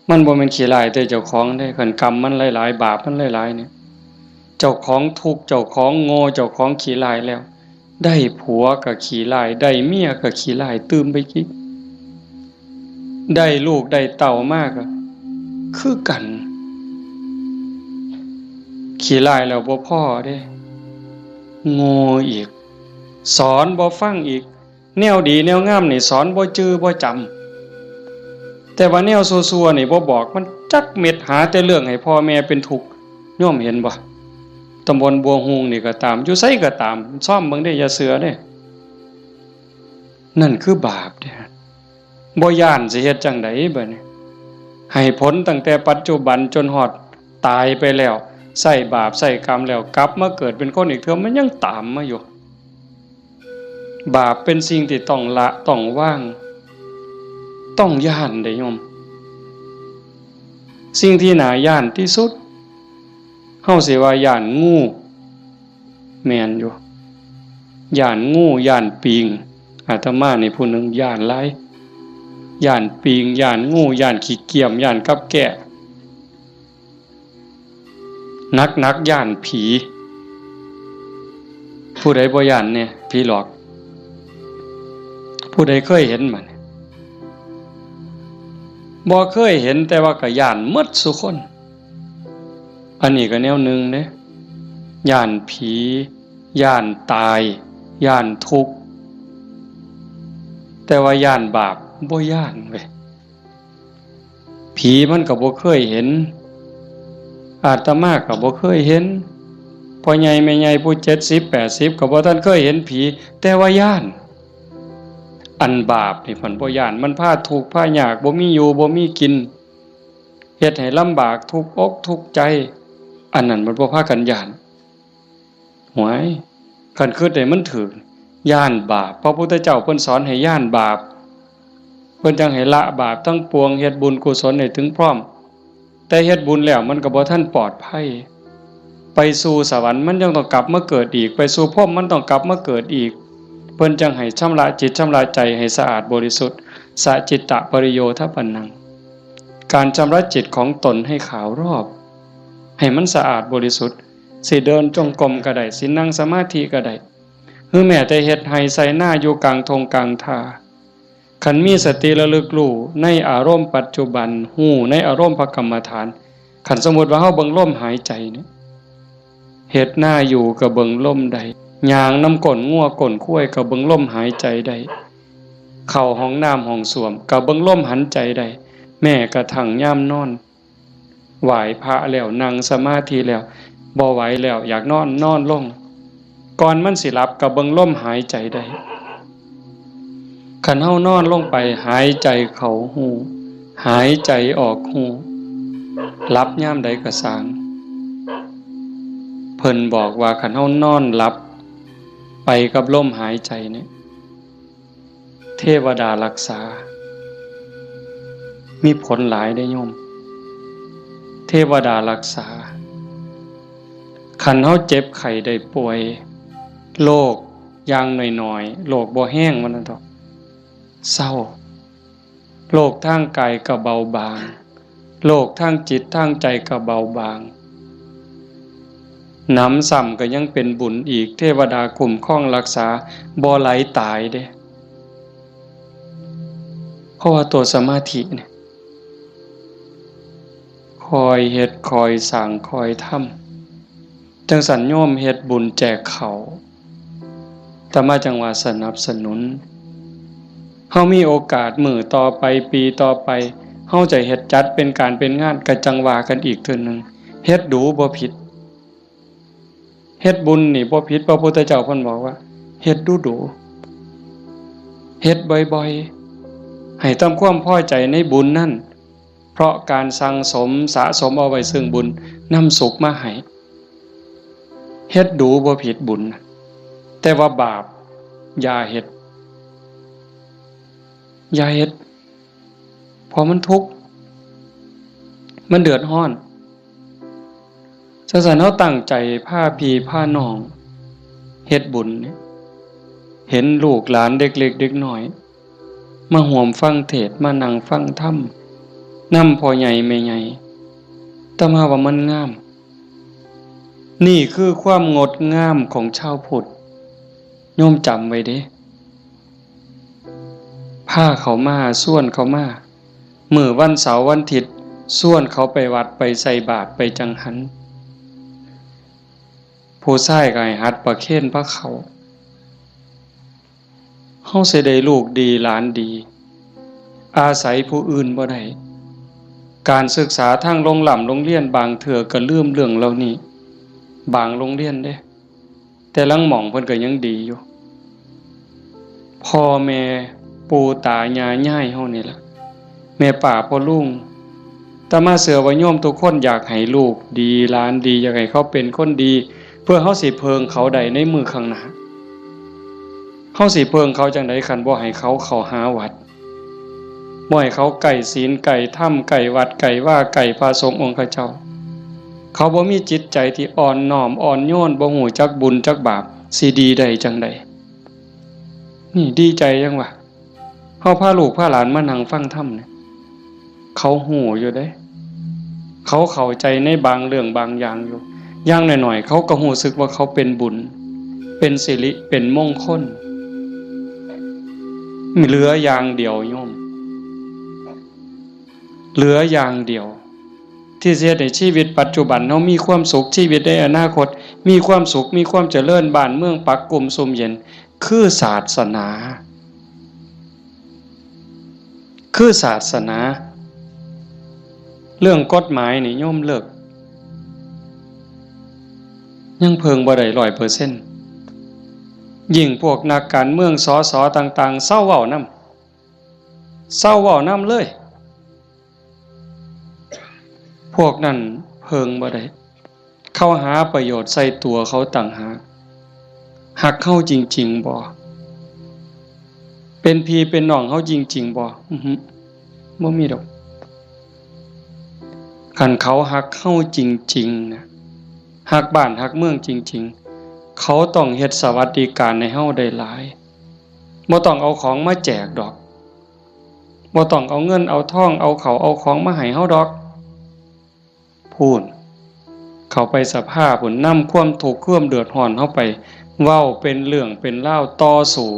มันบ่แม่นขี้ร้ายแต่เจ้าของเด้ คันกรรมมันหลายๆ บาปมันหลายๆ เนี่ย เจ้าของทุกข์ เจ้าของโง่ เจ้าของขี้ร้ายแล้ว ได้ผัวก็ขี้ร้าย ได้เมียก็ขี้ร้ายตื่มไปอีก ได้ลูกได้เต้ามาก็คือกัน ขี้ร้ายแล้วบ่พอเด้ โง่อีก สอนบ่ฟังอีก แนวดีแนวงามนี่สอนบ่จื่อบ่จำ แต่ว่าแนวซั่วๆ นี่บ่บอกมันจักเม็ด หาแต่เรื่องให้พ่อแม่เป็นทุกข์ โยมเห็นบ่ ตำบลบัวฮูงนี่ก็ตาม อยู่ไสก็ตาม ซ่อมเบิ่งเด้ อย่าเชื่อเด้ นั่นคือบาปเด้ บ่ย้านสิเฮ็ดจั่งใดบัดนี้ ให้ผลตั้งแต่ปัจจุบันจนฮอดตายไปแล้ว ใช้บาปใช้กรรมแล้ว กลับมาเกิดเป็นคนอีกเทื่อ มันยังตามมาอยู่ บาปเป็นสิ่งที่ต้องละต้องวาง ต้องย้านเด้โยม สิ่งที่น่าย้านที่สุด เฮาสิว่าย้านงู แม่นอยู่ ย้านงู ย้านปิง อาตมานี่ผู้หนึ่งย้านหลาย ย้านปิง ย้านงู ย้านขี้เกียม ย้านกับแก้ หนักๆ ย้านผี ผู้ใดบ่ย้านแน่ ผีหลอก ผู้ใดเคยเห็นบ่เนี่ย บ่เคยเห็น แต่ว่าก็ย้านหมดซุคน อันนี้ก็แนวหนึ่งเด้ ย้านผี ย้านตาย ย้านทุกข์ แต่ว่าย้านบาปบ่ย้านเว้ย ผีมันก็บ่เคยเห็น อาตมาก็บ่เคยเห็น พ่อใหญ่แม่ใหญ่ผู้เจ็ดสิบแปดสิบก็บ่ทันเคยเห็นผี แต่ว่าย้าน อันบาปนี่เพิ่นบ่ย้าน มันพาทุกข์พายาก บ่มีอยู่บ่มีกิน เฮ็ดให้ลำบากทุกข์อกทุกข์ใจ อันนั้นมันบ่พากันย้าน หวย คันคิดให้มันถูก ย้านบาป พระพุทธเจ้าเพิ่นสอนให้ย้านบาป เพิ่นจั่งให้ละบาปทั้งปวง เฮ็ดบุญกุศลให้ถึงพร้อม แต่เฮ็ดบุญแล้วมันก็บ่ทันปลอดภัย ไปสู่สวรรค์มันยังต้องกลับมาเกิดอีก ไปสู่พรหมมันต้องกลับมาเกิดอีก เพิ่นจั่งให้ชำระจิตชำระใจให้สะอาดบริสุทธิ์ สะจิตตะปริโยทปปันนัง การชำระจิตของตนให้ขาวรอบ ให้มันสะอาดบริสุทธิ์ สิเดินจงกรมก็ได้ สินั่งสมาธิก็ได้ หรือแม้แต่เฮ็ดไร่ไถนาอยู่กลางท่งกลางท่า คันมีสติระลึกรู้ในอารมณ์ปัจจุบัน รู้ในอารมณ์พระกรรมฐาน คันสมมุติว่าเฮาเบิ่งลมหายใจเนี่ย เฮ็ดนาอยู่ก็เบิ่งลมได้ ย่างนำก้นงัวก้นควายก็เบิ่งลมหายใจได้ เข้าห้องน้ำห้องส้วมก็เบิ่งลมหายใจได้ แม้กระทั่งยามนอน ไหว้พระแล้ว นั่งสมาธิแล้ว บ่ไหวแล้ว อยากนอน นอนลง ก่อนมันสิหลับก็เบิ่งลมหายใจได้ คันเฮานอนลงไป หายใจเข้ารู้ หายใจออกรู้ หลับยามใดก็ซ่าง เพิ่นบอกว่าคันเฮานอนหลับไปกับลมหายใจเนี่ย เทวดารักษา มีผลหลายเด้โยม เทวดารักษา คันเฮาเจ็บไข้ได้ป่วย โรคอย่างน้อยๆ โรคบ่แฮงว่าซั่นเถาะ เซา โรคทางกายก็เบาบาง โรคทางจิตทางใจก็เบาบาง หนำซ้ำก็ยังเป็นบุญอีก เทวดาคุ้มครองรักษา บ่ไหลตายเด้ เพราะว่าตัวสมาธิเนี่ย คอยเฮ็ด คอยสร้าง คอยทำ จั่งซั้นโยมเฮ็ดบุญแจกข้าว อาตมาจั่งว่าสนับสนุน เฮามีโอกาสมื้อต่อไป ปีต่อไป เฮาจะเฮ็ดจัดเป็นการเป็นงาน ก็จั่งว่ากันอีกเทื่อหนึ่ง เฮ็ดดูบ่ผิด เฮ็ดบุญนี่บ่ผิด พระพุทธเจ้าเพิ่นบอกว่า เฮ็ดดูดู เฮ็ดบ่อยๆ ให้ทำความพอใจในบุญนั่น เพราะการสั่งสมสะสมเอาไว้ซึ่งบุญ นำสุขมาให้ เฮ็ดดูบ่ผิดบุญ แต่ว่าบาปอย่าเฮ็ด อย่าเฮ็ด เพราะมันทุกข์ มันเดือดร้อน จั่งซั้นเฮาตั้งใจพาพี่พาน้องเฮ็ดบุญเนี่ย เห็นลูกหลานเด็กเล็กเด็กน้อย มาร่วมฟังเทศน์ มานั่งฟังธรรม นำพ่อใหญ่แม่ใหญ่ อาตมาว่ามันงาม นี่คือความงดงามของชาวพุทธ โยมจำไว้เด้ พาเขามา ชวนเขามา มื้อวันเสาร์วันอาทิตย์ ชวนเขาไปวัด ไปใส่บาตร ไปจังหัน ผู้ชายก็ให้หัดประเคนพาเข้า เฮาสิได้ลูกดีหลานดี อาศัยผู้อื่นบ่ได้ การศึกษาทางโรงร่ำโรงเรียนบางเทื่อก็ลืมเรื่องเหล่านี้ บางโรงเรียนเด้ แต่ลางหม่องเพิ่นก็ยังดีอยู่ พ่อแม่ปู่ตายายยายเฮานี่ล่ะ แม่ป้าพ่อลุง อาตมาเชื่อว่าโยมทุกคนอยากให้ลูกดีหลานดี อยากให้เขาเป็นคนดี เพื่อเฮาสิเพิ่งเขาได้ในมื้อข้างหน้า เฮาสิเพิ่งเขาจั่งใดคันบ่ให้เขาเข้าหาวัด บ่ให้เขาใกล้ศีลใกล้ธรรม ใกล้วัดใกล้วา ใกล้พระสงฆ์องค์ข้าเจ้า เขาบ่มีจิตใจที่อ่อนน้อมอ่อนโยน บ่ฮู้จักบุญจักบาป สิดีได้จั่งใด นี่ดีใจจั่งวะ เฮาพาลูกพาหลานมานั่งฟังธรรมเนี่ย เขาฮู้อยู่เด้ เขาเข้าใจในบางเรื่องบางอย่างอยู่ อย่างน้อยๆ เขาก็ฮู้สึกว่าเขาเป็นบุญ เป็นสิริ เป็นมงคล เหลืออย่างเดียวโยม เหลืออย่างเดียว ที่สิเฮ็ดให้ชีวิตปัจจุบันเฮามีความสุข ชีวิตในอนาคตมีความสุข มีความเจริญ บ้านเมืองปักกุมซุ่มเย็น คือศาสนา คือศาสนา เรื่องกฎหมายนี่โยมเลิก ยังเพิ่งบ่ได้ร้อยเปอร์เซ็นต์ ยิ่งพวกนักการเมือง สส ต่างๆ เซาเว้านำ เซาเว้านำเลย พวกนั้นเพิ่งบ่ได้ เขาหาประโยชน์ใส่ตัวเขาต่างหาก ฮักเฮาจริงๆบ่ เป็นพี่เป็นน้องเฮาจริงๆบ่ อื้อหือ บ่มีดอก คันเขาฮักเฮาจริงๆ นะ ฮักบ้านฮักเมืองจริงๆ เขาต้องเฮ็ดสวัสดิการให้เฮาได้หลาย บ่ต้องเอาของมาแจกดอก บ่ต้องเอาเงินเอาทอง เอาข้าวเอาของมาให้เฮาดอก พู้น เข้าไปสภาพู้น นำความทุกข์ความเดือดร้อนเฮาไป เว้าเป็นเรื่องเป็นราว ต่อสู้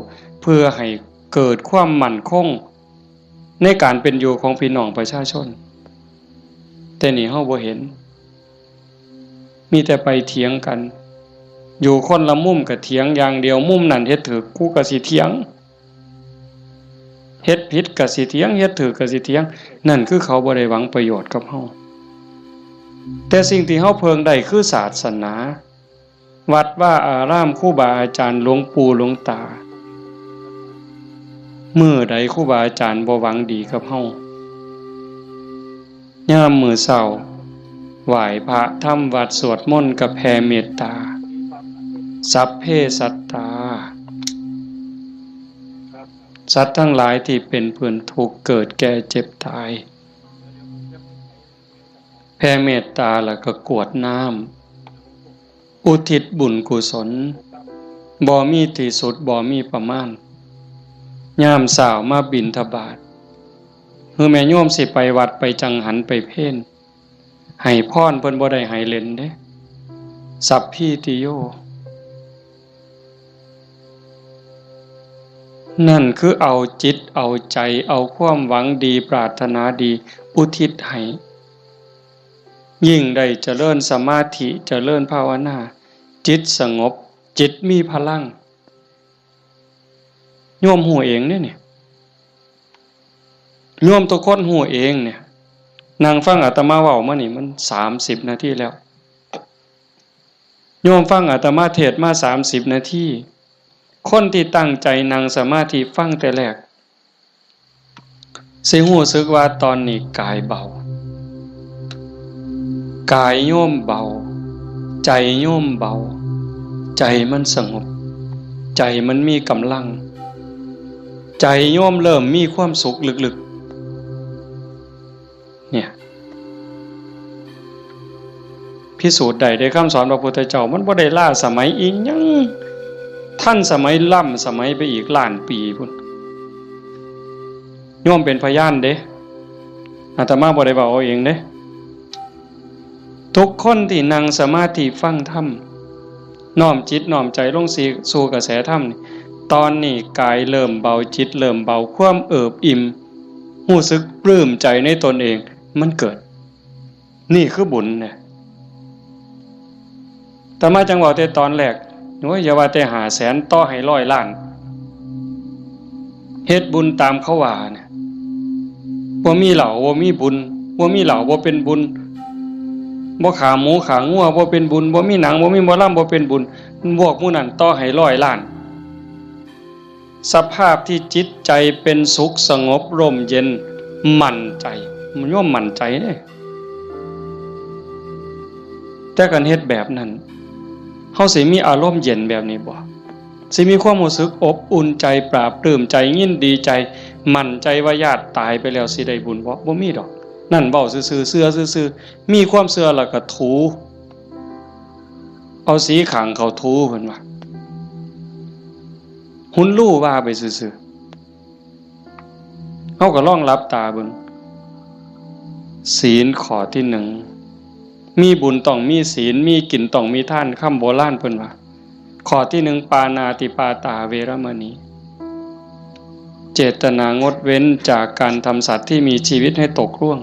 เพื่อให้เกิดความมั่นคง ในการเป็นอยู่ของพี่น้องประชาชน แต่นี่เฮาบ่เห็น มีแต่ไปเถียงกัน อยู่คนละมุมก็เถียงอย่างเดียว มุมนั้นเฮ็ดถูก กูก็สิเถียง เฮ็ดผิดก็สิเถียง เฮ็ดถูกก็สิเถียง นั่นคือเขาบ่ได้หวังประโยชน์กับเฮา แต่สิ่งที่เฮาเพิ่งได้คือศาสนา วัดวาอาราม ครูบาอาจารย์ หลวงปู่หลวงตา มื้อใดครูบาอาจารย์บ่หวังดีกับเฮา ยามมื้อเช้า ไหว้พระทำวัตรสวดมนต์กับแผ่เมตตา สัพเพสัตตา สัตว์ทั้งหลายที่เป็นเพื่อนทุกข์เกิดแก่เจ็บตาย แผ่เมตตาแล้วก็กรวดน้ำ อุทิศบุญกุศล บ่มีที่สุด บ่มีประมาณ ยามเช้ามาบิณฑบาต คือแม่โยมสิไปวัดไปจังหันไปเพล ให้พรเพิ่นบ่ได้ให้เล่นเด้ สัพพีติโย นั่นคือเอาจิตเอาใจ เอาความหวังดีปรารถนาดีอุทิศให้ ยิ่งได้เจริญสมาธิเจริญภาวนา จิตสงบ จิตมีพลัง โยมฮู้เองเด้เนี่ย โยมทุกคนฮู้เองเนี่ย นั่งฟังอาตมาเว้ามานี่มันสามสิบนาทีแล้ว โยมฟังอาตมาเทศน์มาสามสิบนาที คนที่ตั้งใจนั่งสมาธิฟังแต่แรก สิฮู้สึกว่าตอนนี้กายเบา กายโยมเบา ใจโยมเบา ใจมันสงบ ใจมันมีกำลัง ใจโยมเริ่มมีความสุขลึกๆ เนี่ย พิสูจน์ได้เด้ คำสอนพระพุทธเจ้า มันบ่ได้ล้าสมัยอีหยัง ทันสมัยล้ำสมัยไปอีกล้านปีพุ้น โยมเป็นพยานเด้ อาตมาบ่ได้เว้าเอาเองเด้ ทุกคนที่นั่งสมาธิฟังธรรม น้อมจิตน้อมใจลงสู่กระแสธรรมนี่ ตอนนี้กายเริ่มเบา จิตเริ่มเบา ความเอิบอิ่ม ฮู้สึกปลื้มใจในตนเอง มันเกิด นี่คือบุญเนี่ย อาตมาจั่งเว้าแต่ตอนแรก โอ้ย อย่าว่าแต่ห้าแสน ต่อให้ร้อยล้าน เฮ็ดบุญตามเขาว่าเนี่ย บ่มีเหล้าบ่มีบุญ บ่มีเหล้าบ่เป็นบุญ บ่ฆ่าหมูฆ่างัวบ่เป็นบุญ บ่มีหนังบ่มีหมอลำบ่เป็นบุญ พวกหมู่นั้นต่อให้ร้อยล้าน สภาพที่จิตใจเป็นสุขสงบร่มเย็น มั่นใจ มันย่อมมั่นใจเด้ แต่การเฮ็ดแบบนั้น เฮาสิมีอารมณ์เย็นแบบนี้บ่ สิมีความรู้สึกอบอุ่นใจ ปลาบปลื้มใจ ยินดีใจ มั่นใจว่าญาติตายไปแล้วสิได้บุญบ่ บ่มีดอก นั่นเว้าซื่อๆ เชื่อซื่อๆ มีความเชื่อแล้วก็ถู เอาสีข้างเขาถูเพิ่นว่า หุนลู่ว่าไปซื่อๆ เฮาก็ลองหลับตาเบิ่ง ศีลข้อที่หนึ่ง มีบุญต้องมีศีล มีกินต้องมีทาน คำโบราณเพิ่นว่า ข้อที่หนึ่ง ปาณาติปาตาเวรมณี เจตนางดเว้นจากการทำสัตว์ที่มีชีวิตให้ตกร่วง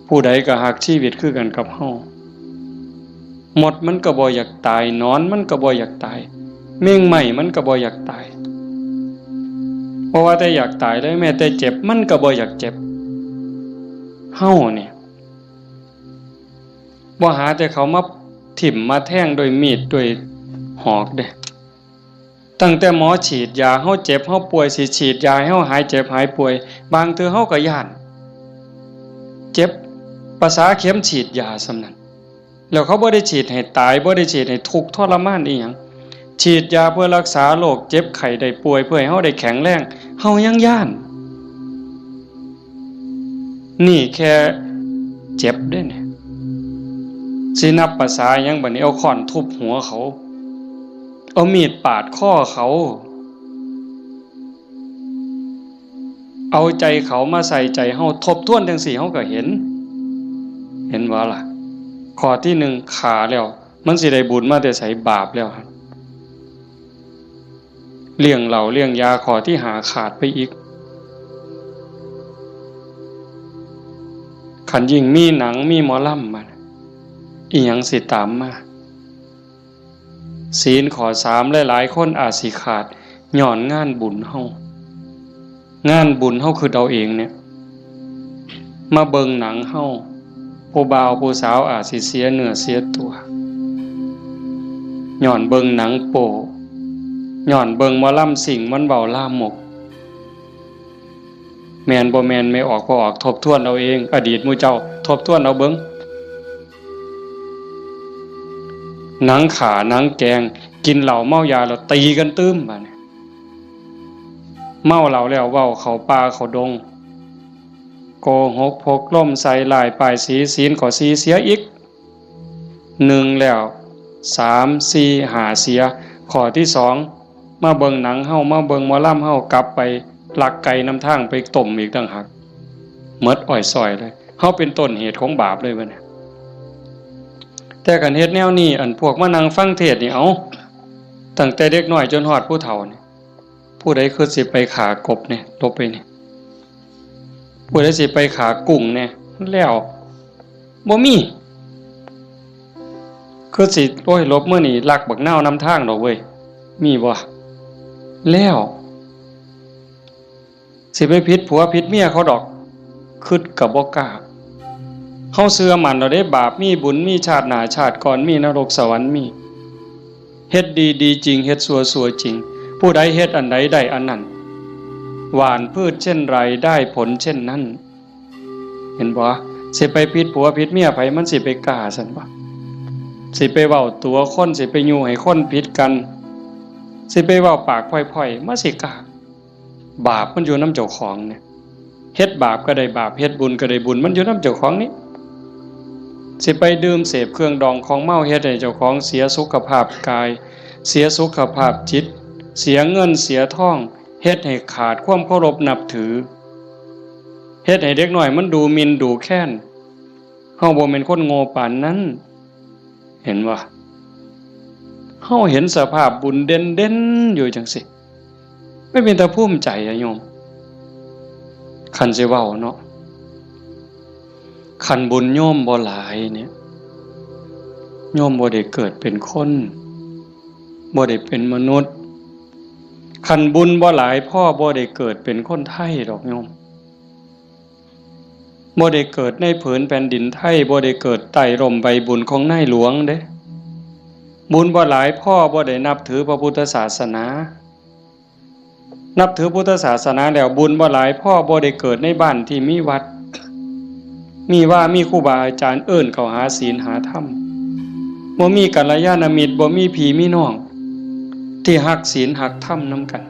ผู้ใดก็ฮักชีวิตคือกันกับเฮา มดมันก็บ่อยากตาย หนอนมันก็บ่อยากตาย แมงไม้มันก็บ่อยากตาย บ่ว่าแต่อยากตายเลย แม้แต่เจ็บมันก็บ่อยากเจ็บ เฮาเนี่ย บ่หาแต่เขามาถิ่มมาแทงด้วยมีดด้วยหอกเด้ ตั้งแต่หมอฉีดยา เฮาเจ็บเฮาป่วย สิฉีดยาให้เฮาหายเจ็บหายป่วย บางเทื่อเฮาก็ย้าน เจ็บประสาเข็มฉีดยาส่ำนั้น แล้วเขาบ่ได้ฉีดให้ตาย บ่ได้ฉีดให้ทุกข์ทรมานอีหยัง ฉีดยาเพื่อรักษาโรคเจ็บไข้ได้ป่วย เพื่อให้เฮาได้แข็งแรง เฮายังย้าน นี่แค่เจ็บเด้เนี่ย สินับประสาหยังบัดนี้ เอาค้อนทุบหัวเขา เอามีดปาดคอเขา เอาใจเขามาใส่ใจเฮา ทบทวนจั่งซี้เฮาก็เห็น เห็นบ่ล่ะ ข้อที่หนึ่ง ฆ่าแล้ว มันสิได้บุญมาแต่ไส บาปแล้วหั่น เลี้ยงเหล้าเลี้ยงยา ข้อที่ห้า ขาดไปอีก คันยิ่งมีหนังมีหมอลำมา อีหยังสิตามมา ศีลข้อสาม หลายๆ คนอาจสิขาด ย้อนงานบุญเฮา งานบุญเฮาคิดเอาเองเนี่ย มาเบิ่งหนังเฮา ผู้บ่าวผู้สาวอาจสิเสียเนื้อเสียตัว ย้อนเบิ่งหนังโป๊ ย้อนเบิ่งหมอลำซิ่งมันเว้าลามก แม่นบ่แม่น แม่ออกบ่ออก ทบทวนเอาเอง อดีตหมู่เจ้า ทบทวนเอาเบิ่ง หนังฆ่าหนังแกล้ง กินเหล้าเมายาแล้วตีกันตื่มบาดนี้ เมาเหล้าแล้วเว้าเข้าป่าเข้าดง โกหกพกลมใส่ร้ายป้ายสี ศีลข้อสี่เสียอีก หนึ่งแล้ว สาม สี่ ห้า เสีย ข้อที่สอง มาเบิ่งหนังเฮา มาเบิ่งหมอลำเฮา กลับไปลักไก่นำทางไปต้มอีกต่างหาก หมดอ้อยส้อยเลย เฮาเป็นต้นเหตุของบาปเลยบัดนี้ แต่คันเฮ็ดแนวนี้ อันพวกมานั่งฟังเทศน์นี่ เอ้า ตั้งแต่เด็กน้อยจนฮอดผู้เฒ่านี่ ผู้ใดคือสิไปฆ่ากบแหน่ หลบไปนี่ ผู้ใดสิไปฆ่ากุ้งแหน่ แล้ว บ่มี คือสิ โอ้ย หลบมื้อนี้ลักบักนาวนำทางดอกเว้ย มีบ่ แล้ว สิไปผิดผัวผิดเมียเขาดอก คิดก็บ่กล้า เฮาเชื่อมั่นแล้วเด้ บาปมี บุญมี ชาติหน้าชาติก่อนมี นรกสวรรค์มี เฮ็ดดีดีจริง เฮ็ดชั่วชั่วจริง ผู้ใดเฮ็ดอันใดได้อันนั้น หว่านพืชเช่นไรได้ผลเช่นนั้น เห็นบ่ สิไปผิดผัวผิดเมียไผ มันสิไปกล้าซั่นบ่ สิไปเว้าตั๋วคน สิไปยุให้คนผิดกัน สิไปเว้าปากพร่อยๆ มันสิกล้า บาปมันอยู่นำเจ้าของเนี่ย เฮ็ดบาปก็ได้บาป เฮ็ดบุญก็ได้บุญ มันอยู่นำเจ้าของนี่ สิไปดื่มเสพเครื่องดองของเมา เฮ็ดให้เจ้าของเสียสุขภาพกาย เสียสุขภาพจิต เสียเงินเสียทอง เฮ็ดให้ขาดความเคารพนับถือ เฮ็ดให้เด็กน้อยมันดูหมิ่นดูแคลน เฮาบ่แม่นคนโง่ปานนั้น เห็นบ่ เฮาเห็นสภาพบุญเด่นๆ อยู่จังซี่ มันเป็นตาภูมิใจอะโยม คันสิเว้าเนาะ คันบุญโยมบ่หลายเนี่ย โยมบ่ได้เกิดเป็นคน บ่ได้เป็นมนุษย์ คันบุญบ่หลายพอ บ่ได้เกิดเป็นคนไทยดอกโยม บ่ได้เกิดในผืนแผ่นดินไทย บ่ได้เกิดใต้ร่มใบบุญของนายหลวงเด้ บุญบ่หลายพอ บ่ได้นับถือพระพุทธศาสนา นับถือพุทธศาสนาแล้ว บุญบ่หลายพอ บ่ได้เกิดในบ้านที่มีวัด มีวา มีครูบาอาจารย์เอิ้นเข้าหาศีลหาธรรม บ่มีกัลยาณมิตร บ่มีพี่มีน้อง ที่ฮักศีลฮักธรรมนำกัน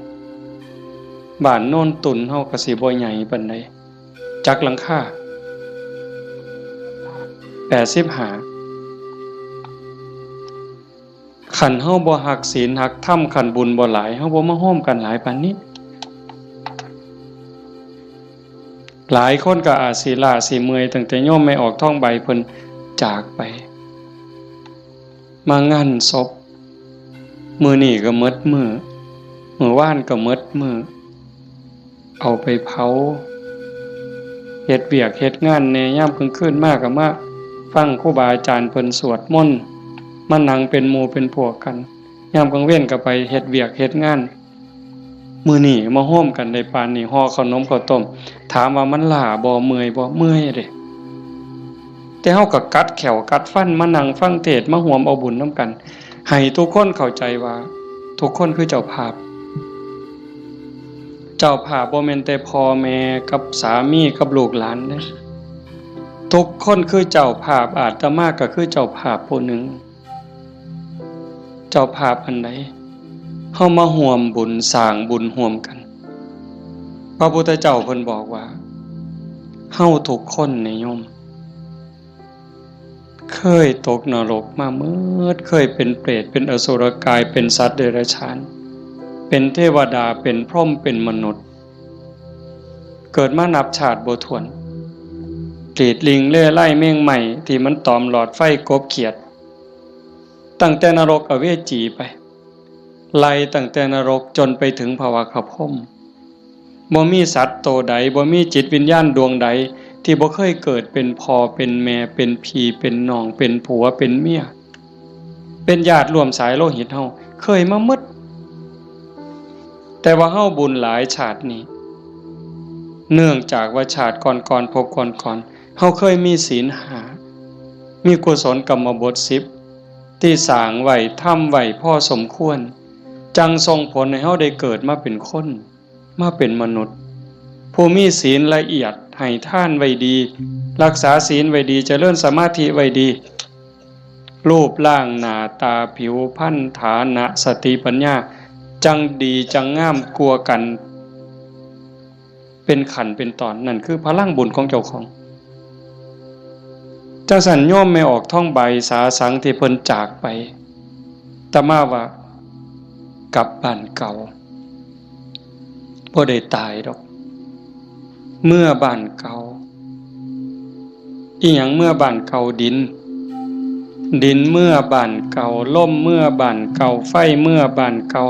บ้านโนนตุ่นเฮาก็สิบ่ใหญ่ปานใด จักหลังคา แปดสิบห้า คันเฮาบ่ฮักศีลฮักธรรม คันบุญบ่หลาย เฮาบ่มาโฮมกันหลายปานนี้ หลายคนก็อาจสิล้าสิเมื่อย ตั้งแต่โยมแม่ออกทองใบเพิ่นจากไป มางานศพ มื้อนี้ก็หมดมื้อ มื้อวานก็หมดมื้อ เอาไปเผา เฮ็ดเวียกเฮ็ดงานแหน่ ยามกลางคืนมาก็มาฟังครูบาอาจารย์เพิ่นสวดมนต์ มานั่งเป็นหมู่เป็นพวกกัน ยามกลางเว็นก็ไปเฮ็ดเวียกเฮ็ดงาน มื้อนี้มาโฮมกันได้ปานนี้ ห่อขนมข้าวต้ม ถามว่ามันล้าบ่ เมื่อยบ่ เมื่อยเด้ แต่เฮาก็กัดแข้วกัดฟันมานั่งฟังเทศน์ มาร่วมเอาบุญนำกัน ให้ทุกคนเข้าใจว่าทุกคนคือเจ้าภาพ เจ้าภาพบ่แม่นแต่พ่อแม่กับสามีกับลูกหลานเด้ ทุกคนคือเจ้าภาพ อาตมาก็คือเจ้าภาพผู้หนึ่ง เจ้าภาพอันใด เฮามาร่วมบุญสร้างบุญร่วมกัน พระพุทธเจ้าเพิ่นบอกว่า เฮาทุกคนนี่โยม เคยตกนรกมาหมด เคยเป็นเปรต เป็นอสุรกาย เป็นสัตว์เดรัจฉาน เป็นเทวดา เป็นพรหม เป็นมนุษย์ เกิดมานับชาติบ่ถ้วน กรีดลิงเล่ไล่แมงไหม้ที่มันตอมหลอดไฟกบเขียด ตั้งแต่นรกอเวจีไป ไล่ตั้งแต่นรกจนไปถึงภวคพรหม บ่มีสัตว์โตใด บ่มีจิตวิญญาณดวงใด ที่บ่เคยเกิดเป็นพ่อเป็นแม่ เป็นพี่เป็นน้อง เป็นผัวเป็นเมีย เป็นญาติร่วมสายโลหิตเฮา เคยมาหมด แต่ว่าเฮาบุญหลายชาตินี้ เนื่องจากว่าชาติก่อนๆ ภพก่อนๆ เฮาเคยมีศีลห้า มีกุศลกรรมบทสิบ ที่สร้างไว้ ทำไว้พอสมควร จั่งส่งผลให้เฮาได้เกิดมาเป็นคน มาเป็นมนุษย์ ผู้มีศีลละเอียด ให้ทานไว้ดี รักษาศีลไว้ดี เจริญสมาธิไว้ดี รูปร่างหน้าตาผิวพรรณ ฐานะ สติปัญญา จั่งดีจั่งงามกว่ากัน เป็นขั้นเป็นตอน นั่นคือพลังบุญของเจ้าของ จั่งซั้นโยมแม่ออกทองใบสาสังที่เพิ่นจากไป อาตมาว่ากลับบ้านเก่า บ่ได้ตายดอก เมือบ้านเก่า อิหยังเมือบ้านเก่า ดิน ดินเมือบ้านเก่า ลมเมือบ้านเก่า ไฟเมือบ้านเก่า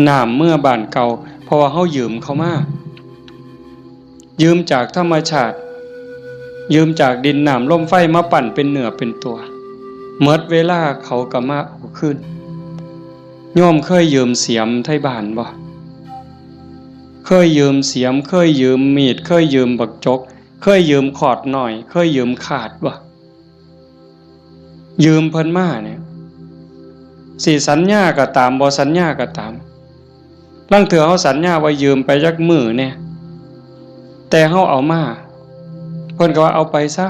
น้ำเมือบ้านเก่า เพราะว่าเฮายืมเขามา ยืมจากธรรมชาติ ยืมจากดินน้ำลมไฟมาปั้นเป็นเนื้อเป็นตัว หมดเวลาเขาก็มาเอาคืน โยมเคยยืมเสียมไทบ้านบ่ เคยยืมเสียม เคยยืมมีด เคยยืมบักจก เคยยืมขอดน้อย เคยยืมคาดบ่ ยืมเพิ่นมาเนี่ย สิสัญญาก็ตาม บ่สัญญาก็ตาม ลางเทื่อเฮาสัญญาว่ายืมไปจักมื้อแหน่ แต่เฮาเอามา เพิ่นก็ว่าเอาไปซะ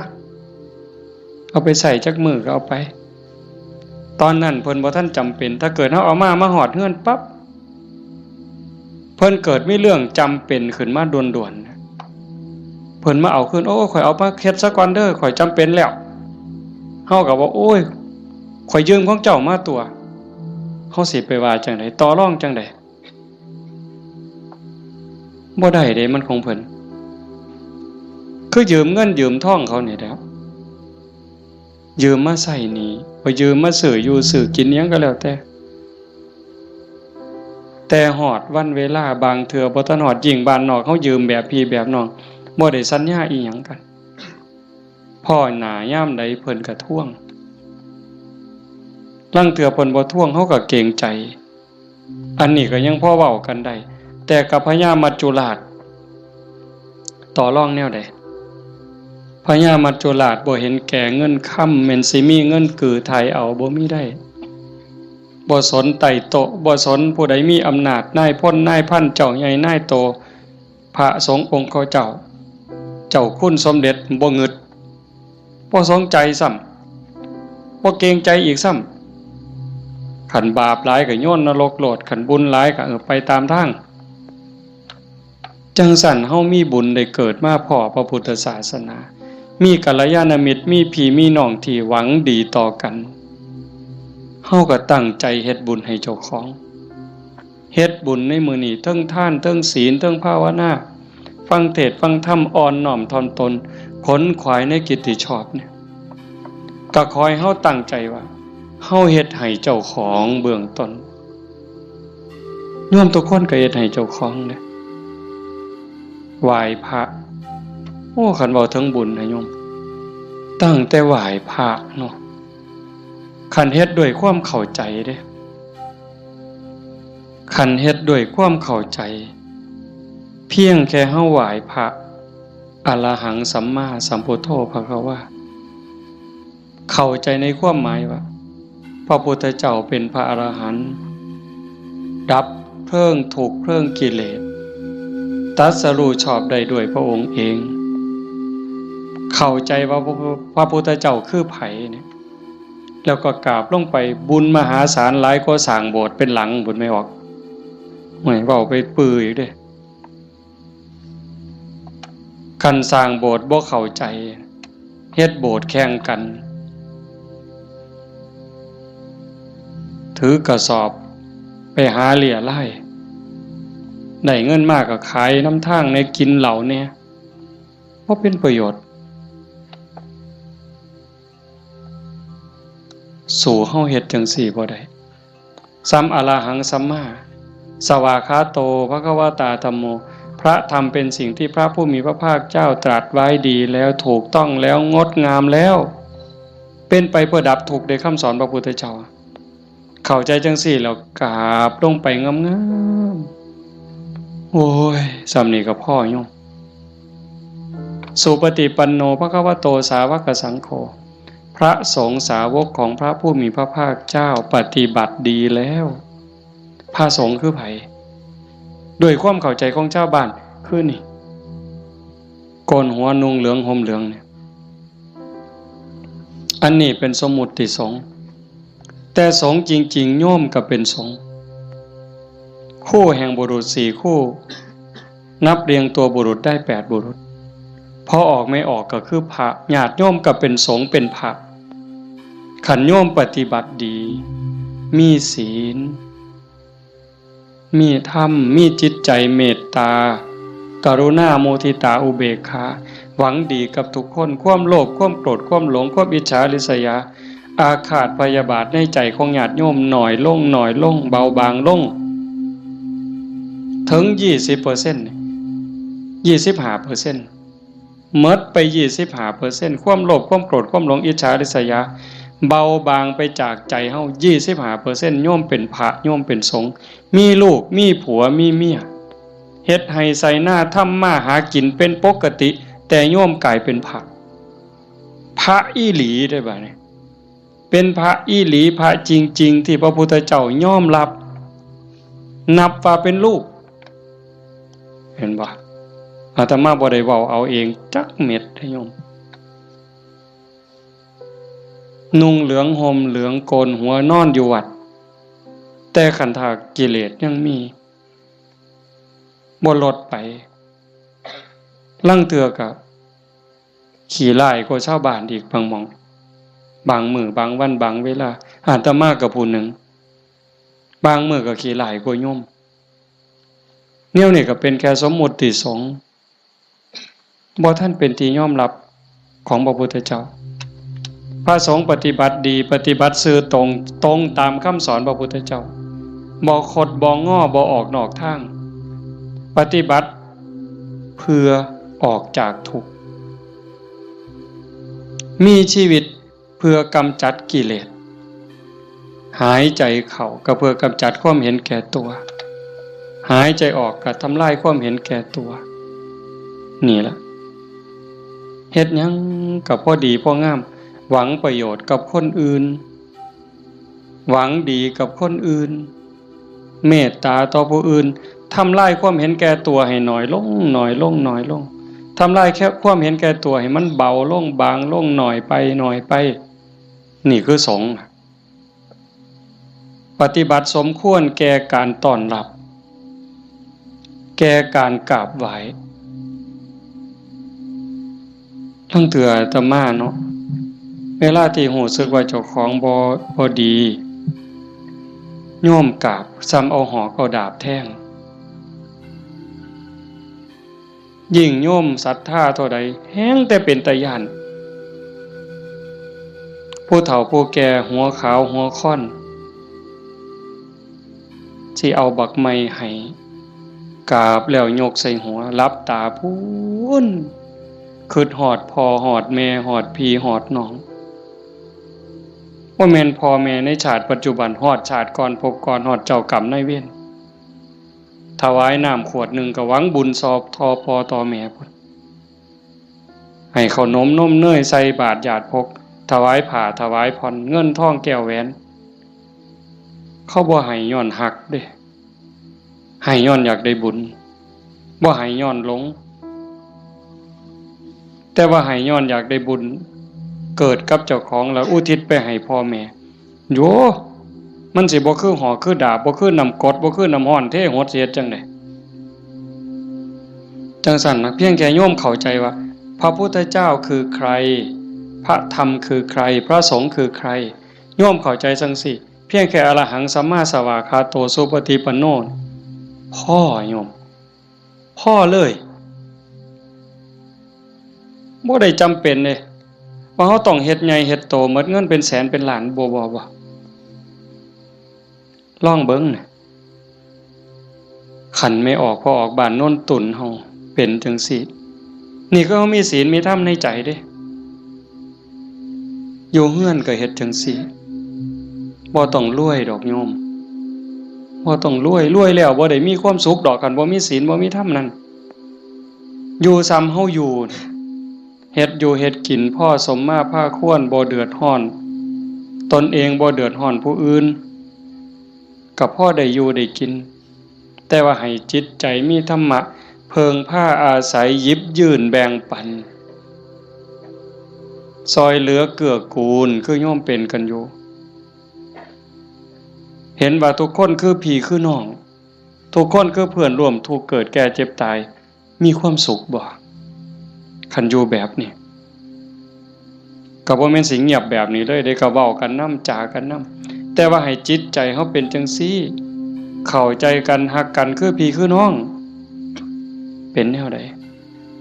เอาไปใช้จักมื้อก็เอาไป ตอนนั้นเพิ่นบ่ทันจำเป็น ถ้าเกิดเฮาเอามา มาฮอดเฮือนปั๊บ เพิ่นเกิดมีเรื่องจำเป็นขึ้นมาด่วนๆ เพิ่นมาเอาคืน โอ้ ข้อยเอามาเฮ็ดซะก่อนเด้อ ข้อยจำเป็นแล้ว เฮาก็ว่า โอ้ย ข้อยยืมของเจ้ามาตัว เฮาสิไปว่าจั่งใด ต่อรองจั่งใด บ่ได้เด้ มันของเพิ่น คือยืมเงินยืมทองเขานี่แหละ ยืมมาใช้หนี้ บ่ยืมมาซื้ออยู่ซื้อกินอิหยังก็แล้วแต่ แต่ฮอดวันเวลา บางเทื่อบ่ทันฮอด ยิ่งบ้านนอกเฮายืมแบบพี่แบบน้อง บ่ได้สัญญาอิหยังกัน พ้อหน้ายามใดเพิ่นก็ทวง ลางเทื่อเพิ่นบ่ทวง เฮาก็เกรงใจ อันนี้ก็ยังพอเว้ากันได้ แต่กับพญามัจจุราช ต่อรองแนวใด พญามัจจุราชบ่เห็นแก่เงินคำ แม่นสิมีเงินกือไถ่เอา บ่มีได้ บ่สนไต่โต๊ะ บ่สนผู้ใดมีอำนาจ นายพล นายพัน เจ้าใหญ่ นายโต พระสงฆ์องค์เขาเจ้า เจ้าคุณสมเด็จ บ่งึด บ่สนใจซ้ำ บ่เกรงใจอีกซ้ำ คันบาปหลายก็โยนนรกโลด คันบุญหลายก็ เออ ไปตามทาง จั่งซั้นเฮามีบุญได้เกิดมาพ้อพระพุทธศาสนา มีกัลยาณมิตร มีพี่มีน้องที่หวังดีต่อกัน เฮาก็ตั้งใจเฮ็ดบุญให้เจ้าของ เฮ็ดบุญในมื้อนี้ เทิงทาน เทิงศีล เทิงภาวนา ฟังเทศน์ฟังธรรม อ่อนน้อมถ่อมตน ขนขวายในกิจที่ชอบเนี่ย ก็ขอให้เฮาตั้งใจว่า เฮาเฮ็ดให้เจ้าของเบื้องต้น โยมทุกคนก็เฮ็ดให้เจ้าของเด้ ไหว้พระ โอ้ คันเว้าถึงบุญนะโยม ตั้งแต่ไหว้พระเนาะ คันเฮ็ดด้วยความเข้าใจเด้ คันเฮ็ดด้วยความเข้าใจ เพียงแค่เฮาไหว้พระ อะระหังสัมมาสัมพุทโธภะคะวา เข้าใจในความหมายว่า พระพุทธเจ้าเป็นพระอรหันต์ ดับเพลิงทุกข์เพลิงกิเลส ตรัสรู้ชอบได้ด้วยพระองค์เอง เข้าใจว่าพระ พระพุทธเจ้าคือไผเนี่ย แล้วก็กราบลงไป บุญมหาศาลหลายกว่าสร้างโบสถ์เป็นหลัง บุญไม่ออก ไม่เว้าไปปื้ออีกเด้ คันสร้างโบสถ์บ่เข้าใจ เฮ็ดโบสถ์แข่งกัน ถือกระสอบไปหาเรี่ยไล่ ได้เงินมาก็ขายนำทางแหน่ กินเหล้าแหน่ บ่เป็นประโยชน์ สู้เฮาเฮ็ดจั่งซี้บ่ได้ สัมอะระหังสัมมา สวากขาโต ภะคะวะตา ธัมโม พระธรรมเป็นสิ่งที่พระผู้มีพระภาคเจ้าตรัสไว้ดีแล้ว ถูกต้องแล้ว งดงามแล้ว เป็นไปเพื่อดับทุกข์ ได้คำสอนพระพุทธเจ้า เข้าใจจั่งซี้แล้วกราบลงไปงามๆ โอ้ย ส่ำนี้ก็พอโยม สุปฏิปันโน ภะคะวะโต สาวกสังโฆ พระสงฆ์สาวกของพระผู้มีพระภาคเจ้าปฏิบัติดีแล้ว พระสงฆ์คือไผ ด้วยความเข้าใจของชาวบ้าน คือนี่ โกนหัวนุ่งเหลืองห่มเหลืองเนี่ย อันนี้เป็นสมมุติสงฆ์ แต่สงฆ์จริงๆ โยมก็เป็นสงฆ์ คู่แห่งบุรุษสี่คู่ นับเรียงตัวบุรุษได้แปดบุรุษ พอออกไม่ออกก็คือพระ ญาติโยมก็เป็นสงฆ์เป็นพระ คันโยมปฏิบัติดี มีศีล มีธรรม มีจิตใจเมตตา กรุณา มุทิตา อุเบกขา หวังดีกับทุกคน ความโลภ ความโกรธ ความหลง ความอิจฉาริษยา อาฆาตพยาบาทในใจของญาติโยมน้อยลง น้อยลง เบาบางลง ถึงยี่สิบเปอร์เซ็นต์ ยี่สิบห้าเปอร์เซ็นต์ หมดไปยี่สิบห้าเปอร์เซ็นต์ ความโลภ ความโกรธ ความหลง อิจฉาริษยา เบาบางไปจากใจเฮา ยี่สิบห้าเปอร์เซ็นต์ โยมเป็นพระ โยมเป็นสงฆ์ มีลูก มีผัว มีเมีย เฮ็ดไฮ่ไถนา ทำมาหากินเป็นปกติ แต่โยมกลายเป็นพระ พระอีหลีได้บ่เนี่ย เป็นพระอีหลี พระจริงๆ ที่พระพุทธเจ้ายอมรับ นับว่าเป็นลูก เห็นบ่ อาตมาบ่ได้เว้าเอาเองจักเม็ดเด้อโยม นุ่งเหลืองห่มเหลืองโกนหัวนอนอยู่วัด แต่คันถ้ากิเลสยังมี บ่ลดไป ลางเทื่อก็ขี้ร้ายกว่าชาวบ้านอีกบางหม่อง บางมื้อบางวันบางเวลา อาตมาก็ผู้หนึ่ง บางมื้อก็ขี้ร้ายกว่าโยม แนวนี้ก็เป็นแค่สมมุติสงฆ์ บ่ทันเป็นที่ยอมรับของพระพุทธเจ้า พระสงฆ์ปฏิบัติดี ปฏิบัติซื่อตรง ตรงตามคำสอนพระพุทธเจ้า บ่คดบ่งอ บ่ออกนอกทาง ปฏิบัติเพื่อออกจากทุกข์ มีชีวิตเพื่อกำจัดกิเลส หายใจเข้าก็เพื่อกำจัดความเห็นแก่ตัว หายใจออกก็ทำลายความเห็นแก่ตัว นี่ล่ะ เฮ็ดหยังก็พอดีพองาม หวังประโยชน์กับคนอื่น หวังดีกับคนอื่น เมตตาต่อผู้อื่น ทำลายความเห็นแก่ตัวให้น้อยลง น้อยลง น้อยลง ทำลายแค่ความเห็นแก่ตัวให้มันเบาลง บางลง น้อยไป น้อยไป นี่คือสงฆ์ ปฏิบัติสมควรแก่การต้อนรับ แก่การกราบไหว้ ลางเทื่ออาตมาเนาะ เวลาที่รู้สึกว่าเจ้าของบ่ บ่ดี โยมกราบ ส่ำเอาหอกเอาดาบแทง ยิ่งโยมศรัทธาเท่าใด แฮ่งแต่เป็นตาย้าน ผู้เฒ่าผู้แก่หัวขาวหัวค่อน สิเอาบักไม้ให้ กราบแล้วยกใส่หัว หลับตาพู้น คิดฮอดพ่อฮอดแม่ ฮอดพี่ฮอดน้อง บ่แม่นพ่อแม่ในชาติปัจจุบัน ฮอดชาติก่อนภพก่อน ฮอดเจ้ากรรมนายเวร ถวายน้ำขวดหนึ่งก็หวังบุญซอบต่อพ่อต่อแม่พุ้น ให้ข้าวนมนมเนยใส่บาตรญาติพก ถวายผ้าถวายผ่อน เงินทองแก้วแหวน เขาบ่ให้ย้อนฮักเด้ ให้ย้อนอยากได้บุญ บ่ให้ย้อนหลง แต่ว่าให้ย้อนอยากได้บุญ เกิดกับเจ้าของแล้วอุทิศไปให้พ่อแม่ โย มันสิบ่คือหอกคือดาบ บ่คือน้ำกรด บ่คือน้ำร้อนเทหด สิเฮ็ดจั่งใด จั่งซั้นนะ เพียงแค่โยมเข้าใจว่า พระพุทธเจ้าคือใคร พระธรรมคือใคร พระสงฆ์คือใคร โยมเข้าใจจั่งซี้ เพียงแค่อรหังสัมมาสวากขาโตสุปฏิปันโน พอโยม พอเลย บ่ได้จำเป็นเด้ ว่าเราต้องเฮ็ดใหญ่เฮ็ดโต หมดเงินเป็นแสนเป็นล้าน บ่ บ่ บ่ ลองเบิ่งนะ คันแม่ออกพ่อออกบ้านโนนตุนเฮาเป็นจั่งซี้ นี่คือเฮามีศีลมีธรรมในใจเด้ อยู่เฮือนก็เฮ็ดจั่งซี้ บ่ต้องรวยดอกโยม บ่ต้องรวย รวยแล้วบ่ได้มีความสุขดอก คันบ่มีศีลบ่มีธรรมนั่น อยู่ส่ำเฮาอยู่ เฮ็ดอยู่เฮ็ดกินพอสมมาพาควร บ่เดือดร้อนตนเอง บ่เดือดร้อนผู้อื่น ก็พอได้อยู่ได้กิน แต่ว่าให้จิตใจมีธรรมะ เพิ่งพาอาศัย หยิบยื่นแบ่งปัน ซอยเหลือเกื้อกูล คือโยมเป็นกันอยู่ เห็นว่าทุกคนคือพี่คือน้อง ทุกคนคือเพื่อนร่วมทุกข์เกิดแก่เจ็บตาย มีความสุขบ่ คันอยู่แบบนี้ ก็บ่แม่นสิเงียบแบบนี้เลยเด้ ก็เว้ากันนำ จากันนำ แต่ว่าให้จิตใจเฮาเป็นจั่งซี้ เข้าใจกัน ฮักกัน คือพี่คือน้อง เป็นแนวใด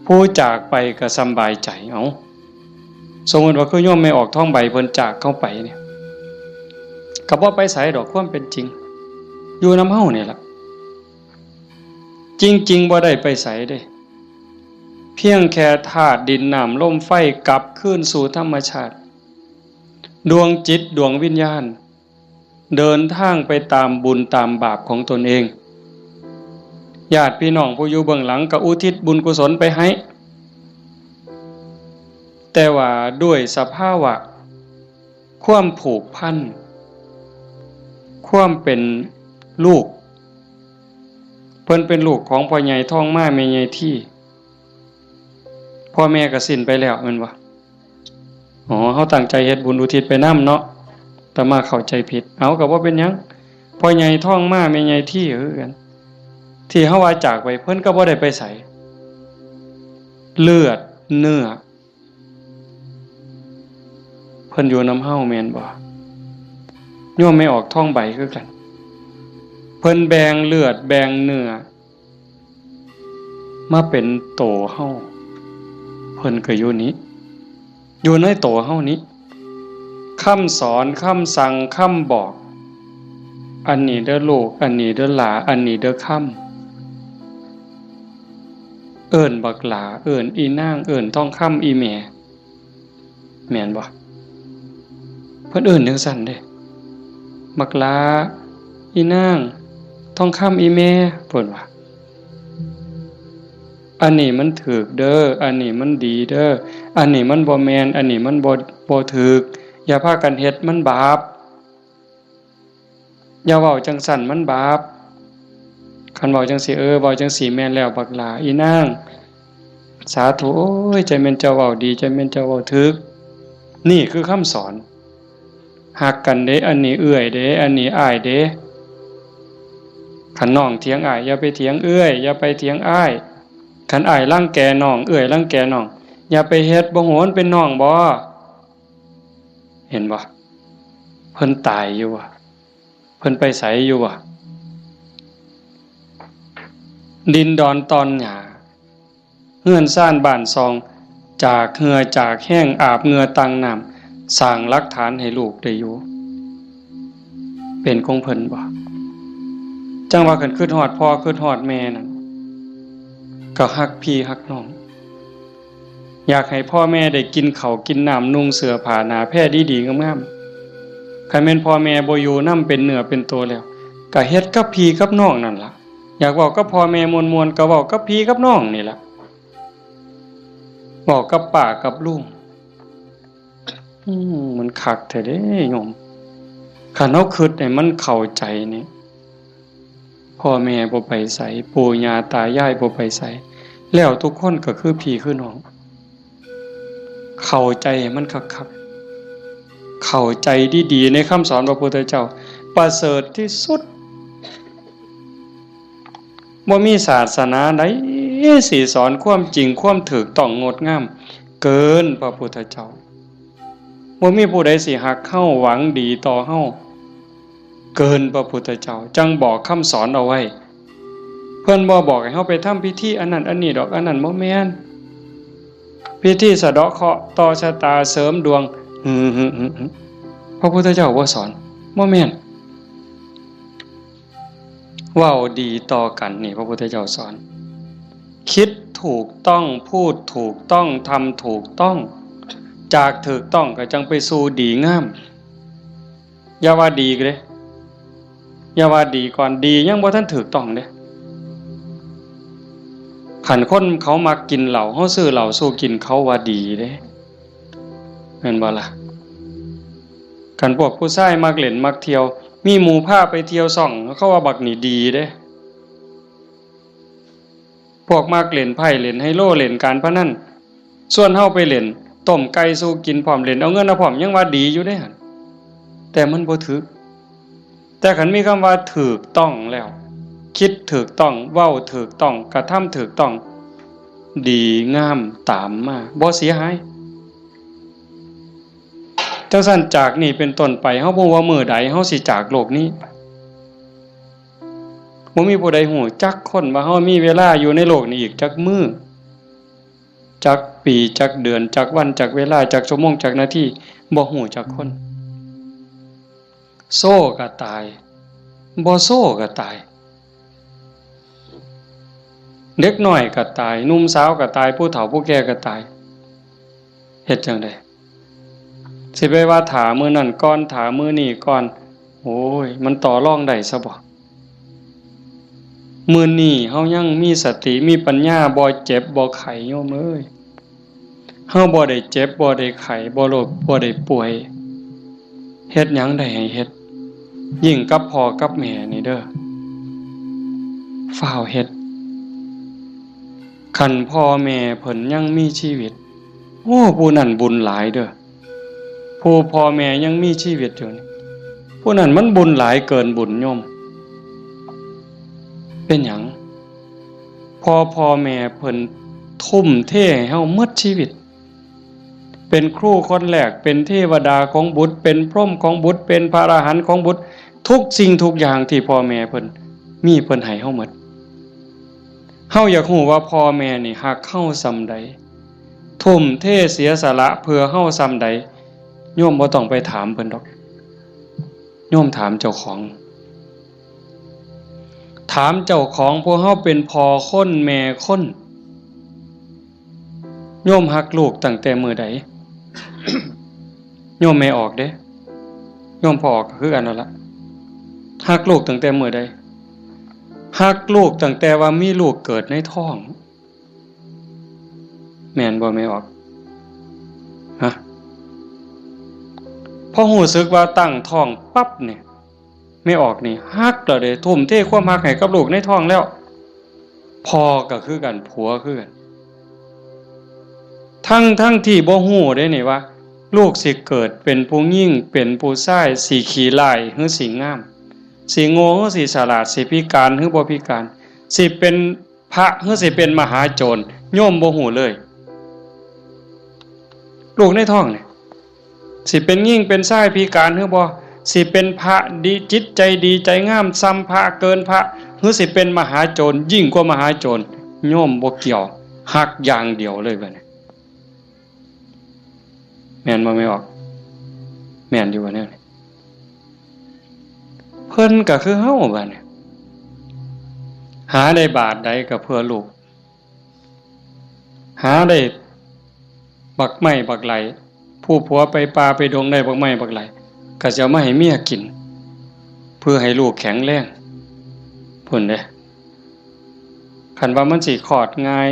ผู้จากไปก็สำบายใจ เอ้า สมมุติว่าคือโยมแม่ออกทองใบเพิ่นจากเฮาไปเนี่ย ก็บ่ไปไสดอก ความเป็นจริง อยู่นำเฮานี่ล่ะ จริงๆ บ่ได้ไปไสเด้ เพียงแค่ธาตุดินน้ำลมไฟกลับคืนสู่ธรรมชาติ ดวงจิตดวงวิญญาณ เดินทางไปตามบุญตามบาปของตนเอง ญาติพี่น้องผู้อยู่เบื้องหลังก็อุทิศบุญกุศลไปให้ แต่ว่าด้วยสภาวะ ความผูกพัน ความเป็นลูก เพิ่นเป็นลูกของพ่อใหญ่ทองมาแม่ใหญ่ที พ่อแม่ก็สิ้นไปแล้วแม่นบ่ อ๋อ เฮาตั้งใจเฮ็ดบุญอุทิศไปนำเนาะ อาตมาเข้าใจผิด เอา ก็บ่เป็นหยัง พ่อใหญ่ทองมาแม่ใหญ่ทีคือกัน ที่เฮาว่าจากไป เพิ่นก็บ่ได้ไปไส เลือดเนื้อ เพิ่นอยู่นำเฮาแม่นบ่ โยมแม่ออกทองใบคือกัน เพิ่นแบ่งเลือดแบ่งเนื้อ มาเป็นโตเฮา เพิ่นก็อยู่นี้ อยู่ในโตเฮานี้ คำสอน คำสั่ง คำบอก อันนี้เด้อลูก อันนี้เด้อหลา อันนี้เด้อคำ เอิ้นบักหลา เอิ้นอีนาง เอิ้นทองคำอีแม่ แม่นบ่ เพิ่นเอิ้นจั่งซั้นเด้ บักหลา อีนาง ทองคำอีแม่ เพิ่นว่า อันนี้มันถูกเด้อ อันนี้มันดีเด้อ อันนี้มันบ่แม่น อันนี้มันบ่ บ่ถูก อย่าพากันเฮ็ด มันบาป อย่าเว้าจั่งซั้น มันบาป คันเว้าจั่งซี้ เออ เว้าจั่งซี้แม่นแล้ว บักหลา อีนาง สาธุ โอ้ย จั่งแม่นเจ้าเว้าดี จั่งแม่นเจ้าเว้าถูก นี่คือคำสอน ฮักกันเด้ อันนี้เอื้อยเด้ อันนี้อ้ายเด้ คันน้องเถียงอ้าย อย่าไปเถียงเอื้อย อย่าไปเถียงอ้าย คันอ้ายรังแกน้อง เอื้อยรังแกน้อง อย่าไปเฮ็ด บ่ฮู้มันเป็นน้องบ่ เห็นบ่ เพิ่นตายอยู่บ่ เพิ่นไปไสอยู่บ่ ดินดอนตอนหญ้า เฮือนซานบ้านซอง จากเหื่อจากแฮง อาบเหงื่อตั้งน้ำ สร้างหลักฐานให้ลูกได้อยู่ เป็นของเพิ่นบ่ จั่งว่าคันคิดฮอดพ่อคิดฮอดแม่นั่น ก็ฮักพี่ฮักน้อง อยากให้พ่อแม่ได้กินข้าวกินน้ำ นุ่งเสื้อผ้าหน้าแพรดีๆงามๆ คันแม่นพ่อแม่บ่อยู่นำเป็นเนื้อเป็นตัวแล้ว ก็เฮ็ดกับพี่กับน้องนั่นล่ะ อยากเว้ากับพ่อแม่ม่วนๆ ก็เว้ากับพี่กับน้องนี่ล่ะ เว้ากับป้ากับลุง อืม มันคักแท้เด้โยม คันเฮาคิดให้มันเข้าใจนี่ พ่อแม่บ่ไปไส ปู่ย่าตายายบ่ไปไส แล้วทุกคนก็คือพี่คือน้อง เข้าใจให้มันคักๆ เข้าใจดีๆ ในคำสอนพระพุทธเจ้า ประเสริฐที่สุด บ่มีศาสนาใดสิสอนความจริง ความถูกต้องงดงาม เกินพระพุทธเจ้า บ่มีผู้ใดสิฮักเฮา หวังดีต่อเฮา เกินพระพุทธเจ้า จั่งบอกคำสอนเอาไว้ เพิ่นบ่บอกให้เฮาไปทำพิธีอันนั้นอันนี้ดอก อันนั้นบ่แม่น พิธีสะเดาะเคราะห์ ต่อชะตา เสริมดวง หึ หึ หึ หึ พระพุทธเจ้าบ่สอน บ่แม่น เว้าดีต่อกันนี่ พระพุทธเจ้าสอน คิดถูกต้อง พูดถูกต้อง ทำถูกต้อง จากถูกต้องก็จั่งไปสู่ดีงาม อย่าว่าดีเด้ อย่าว่าดีก่อน ดียังบ่ทันถูกต้องเด้ คันคนเขามักกินเหล้า เฮาซื้อเหล้าสู่กิน เขาว่าดีเด้ แม่นบ่ล่ะ คันพวกผู้ชายมักเล่นมักเที่ยว มีหมู่พาไปเที่ยวซ่อง เขาว่าบักนี่ดีเด้ พวกมักเล่นไพ่ เล่นไฮโล เล่นการพนัน ชวนเฮาไปเล่น ต้มไก่สู่กินพร้อม เล่นเอาเงินเอาพร้อม ยังว่าดีอยู่เด้หั่น แต่มันบ่ถืก แต่คันมีคำว่าถูกต้องแล้ว คิดถูกต้อง เว้าถูกต้อง กระทำถูกต้อง ดีงามตามมา บ่เสียหาย จั่งซั้นจากนี้เป็นต้นไป เฮาบ่ฮู้ว่ามื้อใดเฮาสิจากโลกนี้ไป บ่มีผู้ใดฮู้จักคนว่าเฮามีเวลาอยู่ในโลกนี้อีกจักมื้อ จักปี จักเดือน จักวัน จักเวลา จักชั่วโมง จักนาที บ่ฮู้จักคน โซก็ตาย บ่โซก็ตาย เด็กน้อยก็ตาย หนุ่มสาวก็ตาย ผู้เฒ่าผู้แก่ก็ตาย เฮ็ดจั่งใด สิไปว่าถ้ามื้อนั้นก่อน ถ้ามื้อนี้ก่อน โอ้ย มันต่อรองได้ซะบ่ มื้อนี้เฮายังมีสติ มีปัญญา บ่เจ็บ บ่ไข้ โยมเอ้ย เฮาบ่ได้เจ็บ บ่ได้ไข้ บ่โรค บ่ได้ป่วย เฮ็ดหยังได้ให้เฮ็ด ยิ่งกับพ่อกับแม่นี่เด้อ ฟ้าวเฮ็ด คันพ่อแม่เพิ่นยังมีชีวิต โอ้ ผู้นั้นบุญหลายเด้อ ผู้พ่อแม่ยังมีชีวิตอยู่นี่ ผู้นั้นมันบุญหลายเกินบุญโยม เป็นหยัง พ่อ พ่อแม่เพิ่นทุ่มเทให้เฮาหมดชีวิต เป็นครูคนแรก เป็นเทวดาของบุตร เป็นพรหมของบุตร เป็นพระอรหันต์ของบุตร ทุกสิ่งทุกอย่างที่พ่อแม่เพิ่นมี เพิ่นให้เฮาหมด เฮาอยากฮู้ว่าพ่อแม่นี่ฮักเฮาส่ำใด ทุ่มเทเสียสละเพื่อเฮาส่ำใด โยมบ่ต้องไปถามเพิ่นดอก โยมถามเจ้าของ ถามเจ้าของ พวกเฮาเป็นพ่อคนแม่คน โยมฮักลูกตั้งแต่มื้อใด โยมแม่ออกเด้ โยมพ่อออกก็คือกันนั่นละ ฮักลูกตั้งแต่มื้อใด ฮักลูกตั้งแต่ว่ามีลูกเกิดในท้อง แม่นบ่แม่ออก ฮะ พอรู้สึกว่าตั้งท้องปั๊บเนี่ย แม่ออกนี่ฮักแล้วเด้ ทุ่มเทความฮักให้กับลูกในท้องแล้ว พ่อก็คือกัน ผัวคือกัน ทั้งทั้งที่บ่ฮู้เด้นี่ว่า ลูกสิเกิดเป็นผู้หญิง เป็นผู้ชาย สิขี้ร้ายหรือสิงาม สิโง่หรือสิฉลาด สิพิการหรือบ่พิการ สิเป็นพระหรือสิเป็นมหาโจร โยมบ่ฮู้เลย ลูกในท้องนี่ สิเป็นหญิงเป็นชายพิการหรือบ่ สิเป็นพระดี จิตใจดีใจงามส่ำพระ เกินพระ หรือสิเป็นมหาโจร ยิ่งกว่ามหาโจร โยมบ่เกี่ยว ฮักอย่างเดียวเลยบัดนี้ แม่นบ่แม่ออก แม่นอยู่บ่แนวนี้ เพิ่นก็คือเฮาบัดนี้ หาได้บาทใดก็เพื่อลูก หาได้บักไม้บักไหล ผู้ผัวไปป่าไปดงได้บักไม้บักไหล ก็สิเอามาให้เมียกิน เพื่อให้ลูกแข็งแรง พุ้นเด้ คันว่ามันสิคลอดง่าย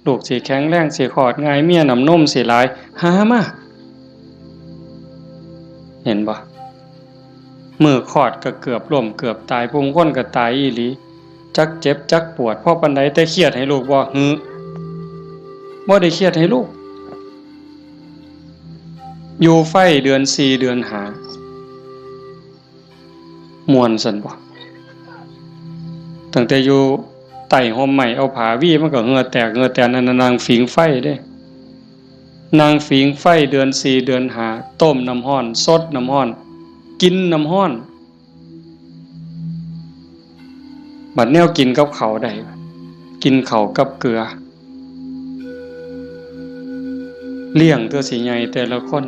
ลูกสิแข็งแรง สิคลอดง่าย เมียน้ำนมสิหลาย หามา เห็นบ่ มื้อคลอดก็เกือบล้มเกือบตาย ผู้บางคนก็ตายอีหลี จักเจ็บจักปวดพอปานใด แต่เครียดให้ลูกบ่ หือ บ่ได้เครียดให้ลูก อยู่ไฟเดือนสี่เดือนห้า ม่วนซั่นบ่ ตั้งแต่อยู่ใต้ฮ่มไม้ เอาผ้าวีมันก็เหงื่อแตกเหงื่อแตน นั่นน่ะนั่งผิงไฟเด้ นั่งผิงไฟเดือนสี่เดือนห้า ต้มน้ำร้อน สดน้ำร้อน กินน้ำร้อน บัดแนวกินกับข้าวได้ กินข้าวกับเกลือ เลี้ยงเทื่อสิใหญ่แต่ละคน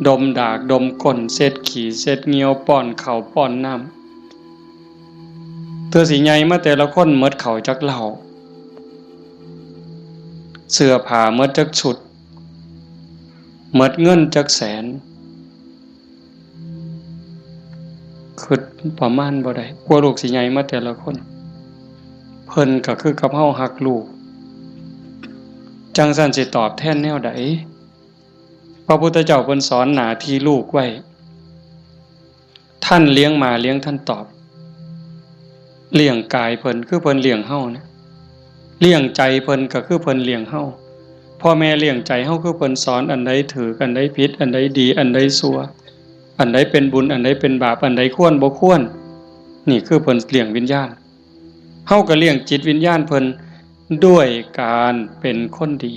ดมดากดมก้น เช็ดขี้เช็ดเหยี่ยว ป้อนข้าวป้อนน้ำ เทื่อสิใหญ่มาแต่ละคนหมดข้าวจักเล่า เสื้อผ้าหมดจักชุด หมดเงินจักแสน คิดประมาณบ่ได้ กว่าลูกสิใหญ่มาแต่ละคน เพิ่นก็คือกับเฮาฮักลูก จั่งซั้นสิตอบแทนแนวใด พระพุทธเจ้าเพิ่นสอนหน้าที่ลูกไว้ ท่านเลี้ยงมาเลี้ยงท่านตอบ เลี้ยงกายเพิ่นคือเพิ่นเลี้ยงเฮาเนี่ย เลี้ยงใจเพิ่นก็คือเพิ่นเลี้ยงเฮา พ่อแม่เลี้ยงใจเฮาคือเพิ่นสอนอันใดถูก อันใดผิด อันใดดี อันใดชั่ว อันใดเป็นบุญ อันใดเป็นบาป อันใดควรบ่ควร นี่คือเพิ่นเลี้ยงวิญญาณ เฮาก็เลี้ยงจิตวิญญาณเพิ่นด้วยการเป็นคนดี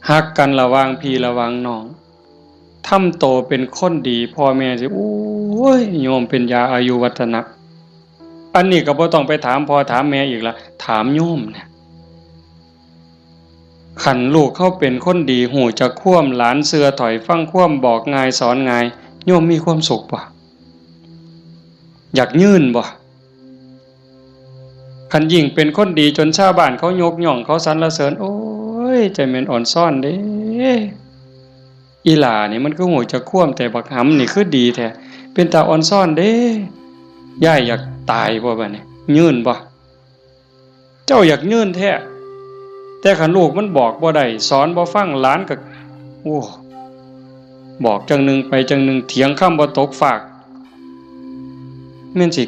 ฮักกันระหว่างพี่ระหว่างน้อง ทำโตเป็นคนดี พ่อแม่สิ โอ้ย โยมเป็นยาอายุวัฒนะ อันนี้ก็บ่ต้องไปถามพ่อถามแม่อีกละ ถามโยมเนี่ย คันลูกเฮาเป็นคนดี ฮู้จักความ หลานเชื่อถ้อยฟังความ บอกง่ายสอนง่าย โยมมีความสุขบ่ อยากยืนบ่ คันยิ่งเป็นคนดีจนชาวบ้านเขายกย่อง เขาสรรเสริญ โอ้ย จั่งแม่นอ่อนซ้อนเด้ อีหล่านี่มันคือฮู้จักความ แต่บักหำนี่คือดีแท้ เป็นตาอ่อนซ้อนเด้ ยายอยากตายบ่บัดนี้ ยืนบ่ เจ้าอยากยืนแท้ แต่คันลูกมันบอกบ่ได้ สอนบ่ฟัง หลานก็ โอ้ บอกจั่งหนึ่งไปจั่งหนึ่ง เถียงคำบ่ตกฟาก แม่นสิ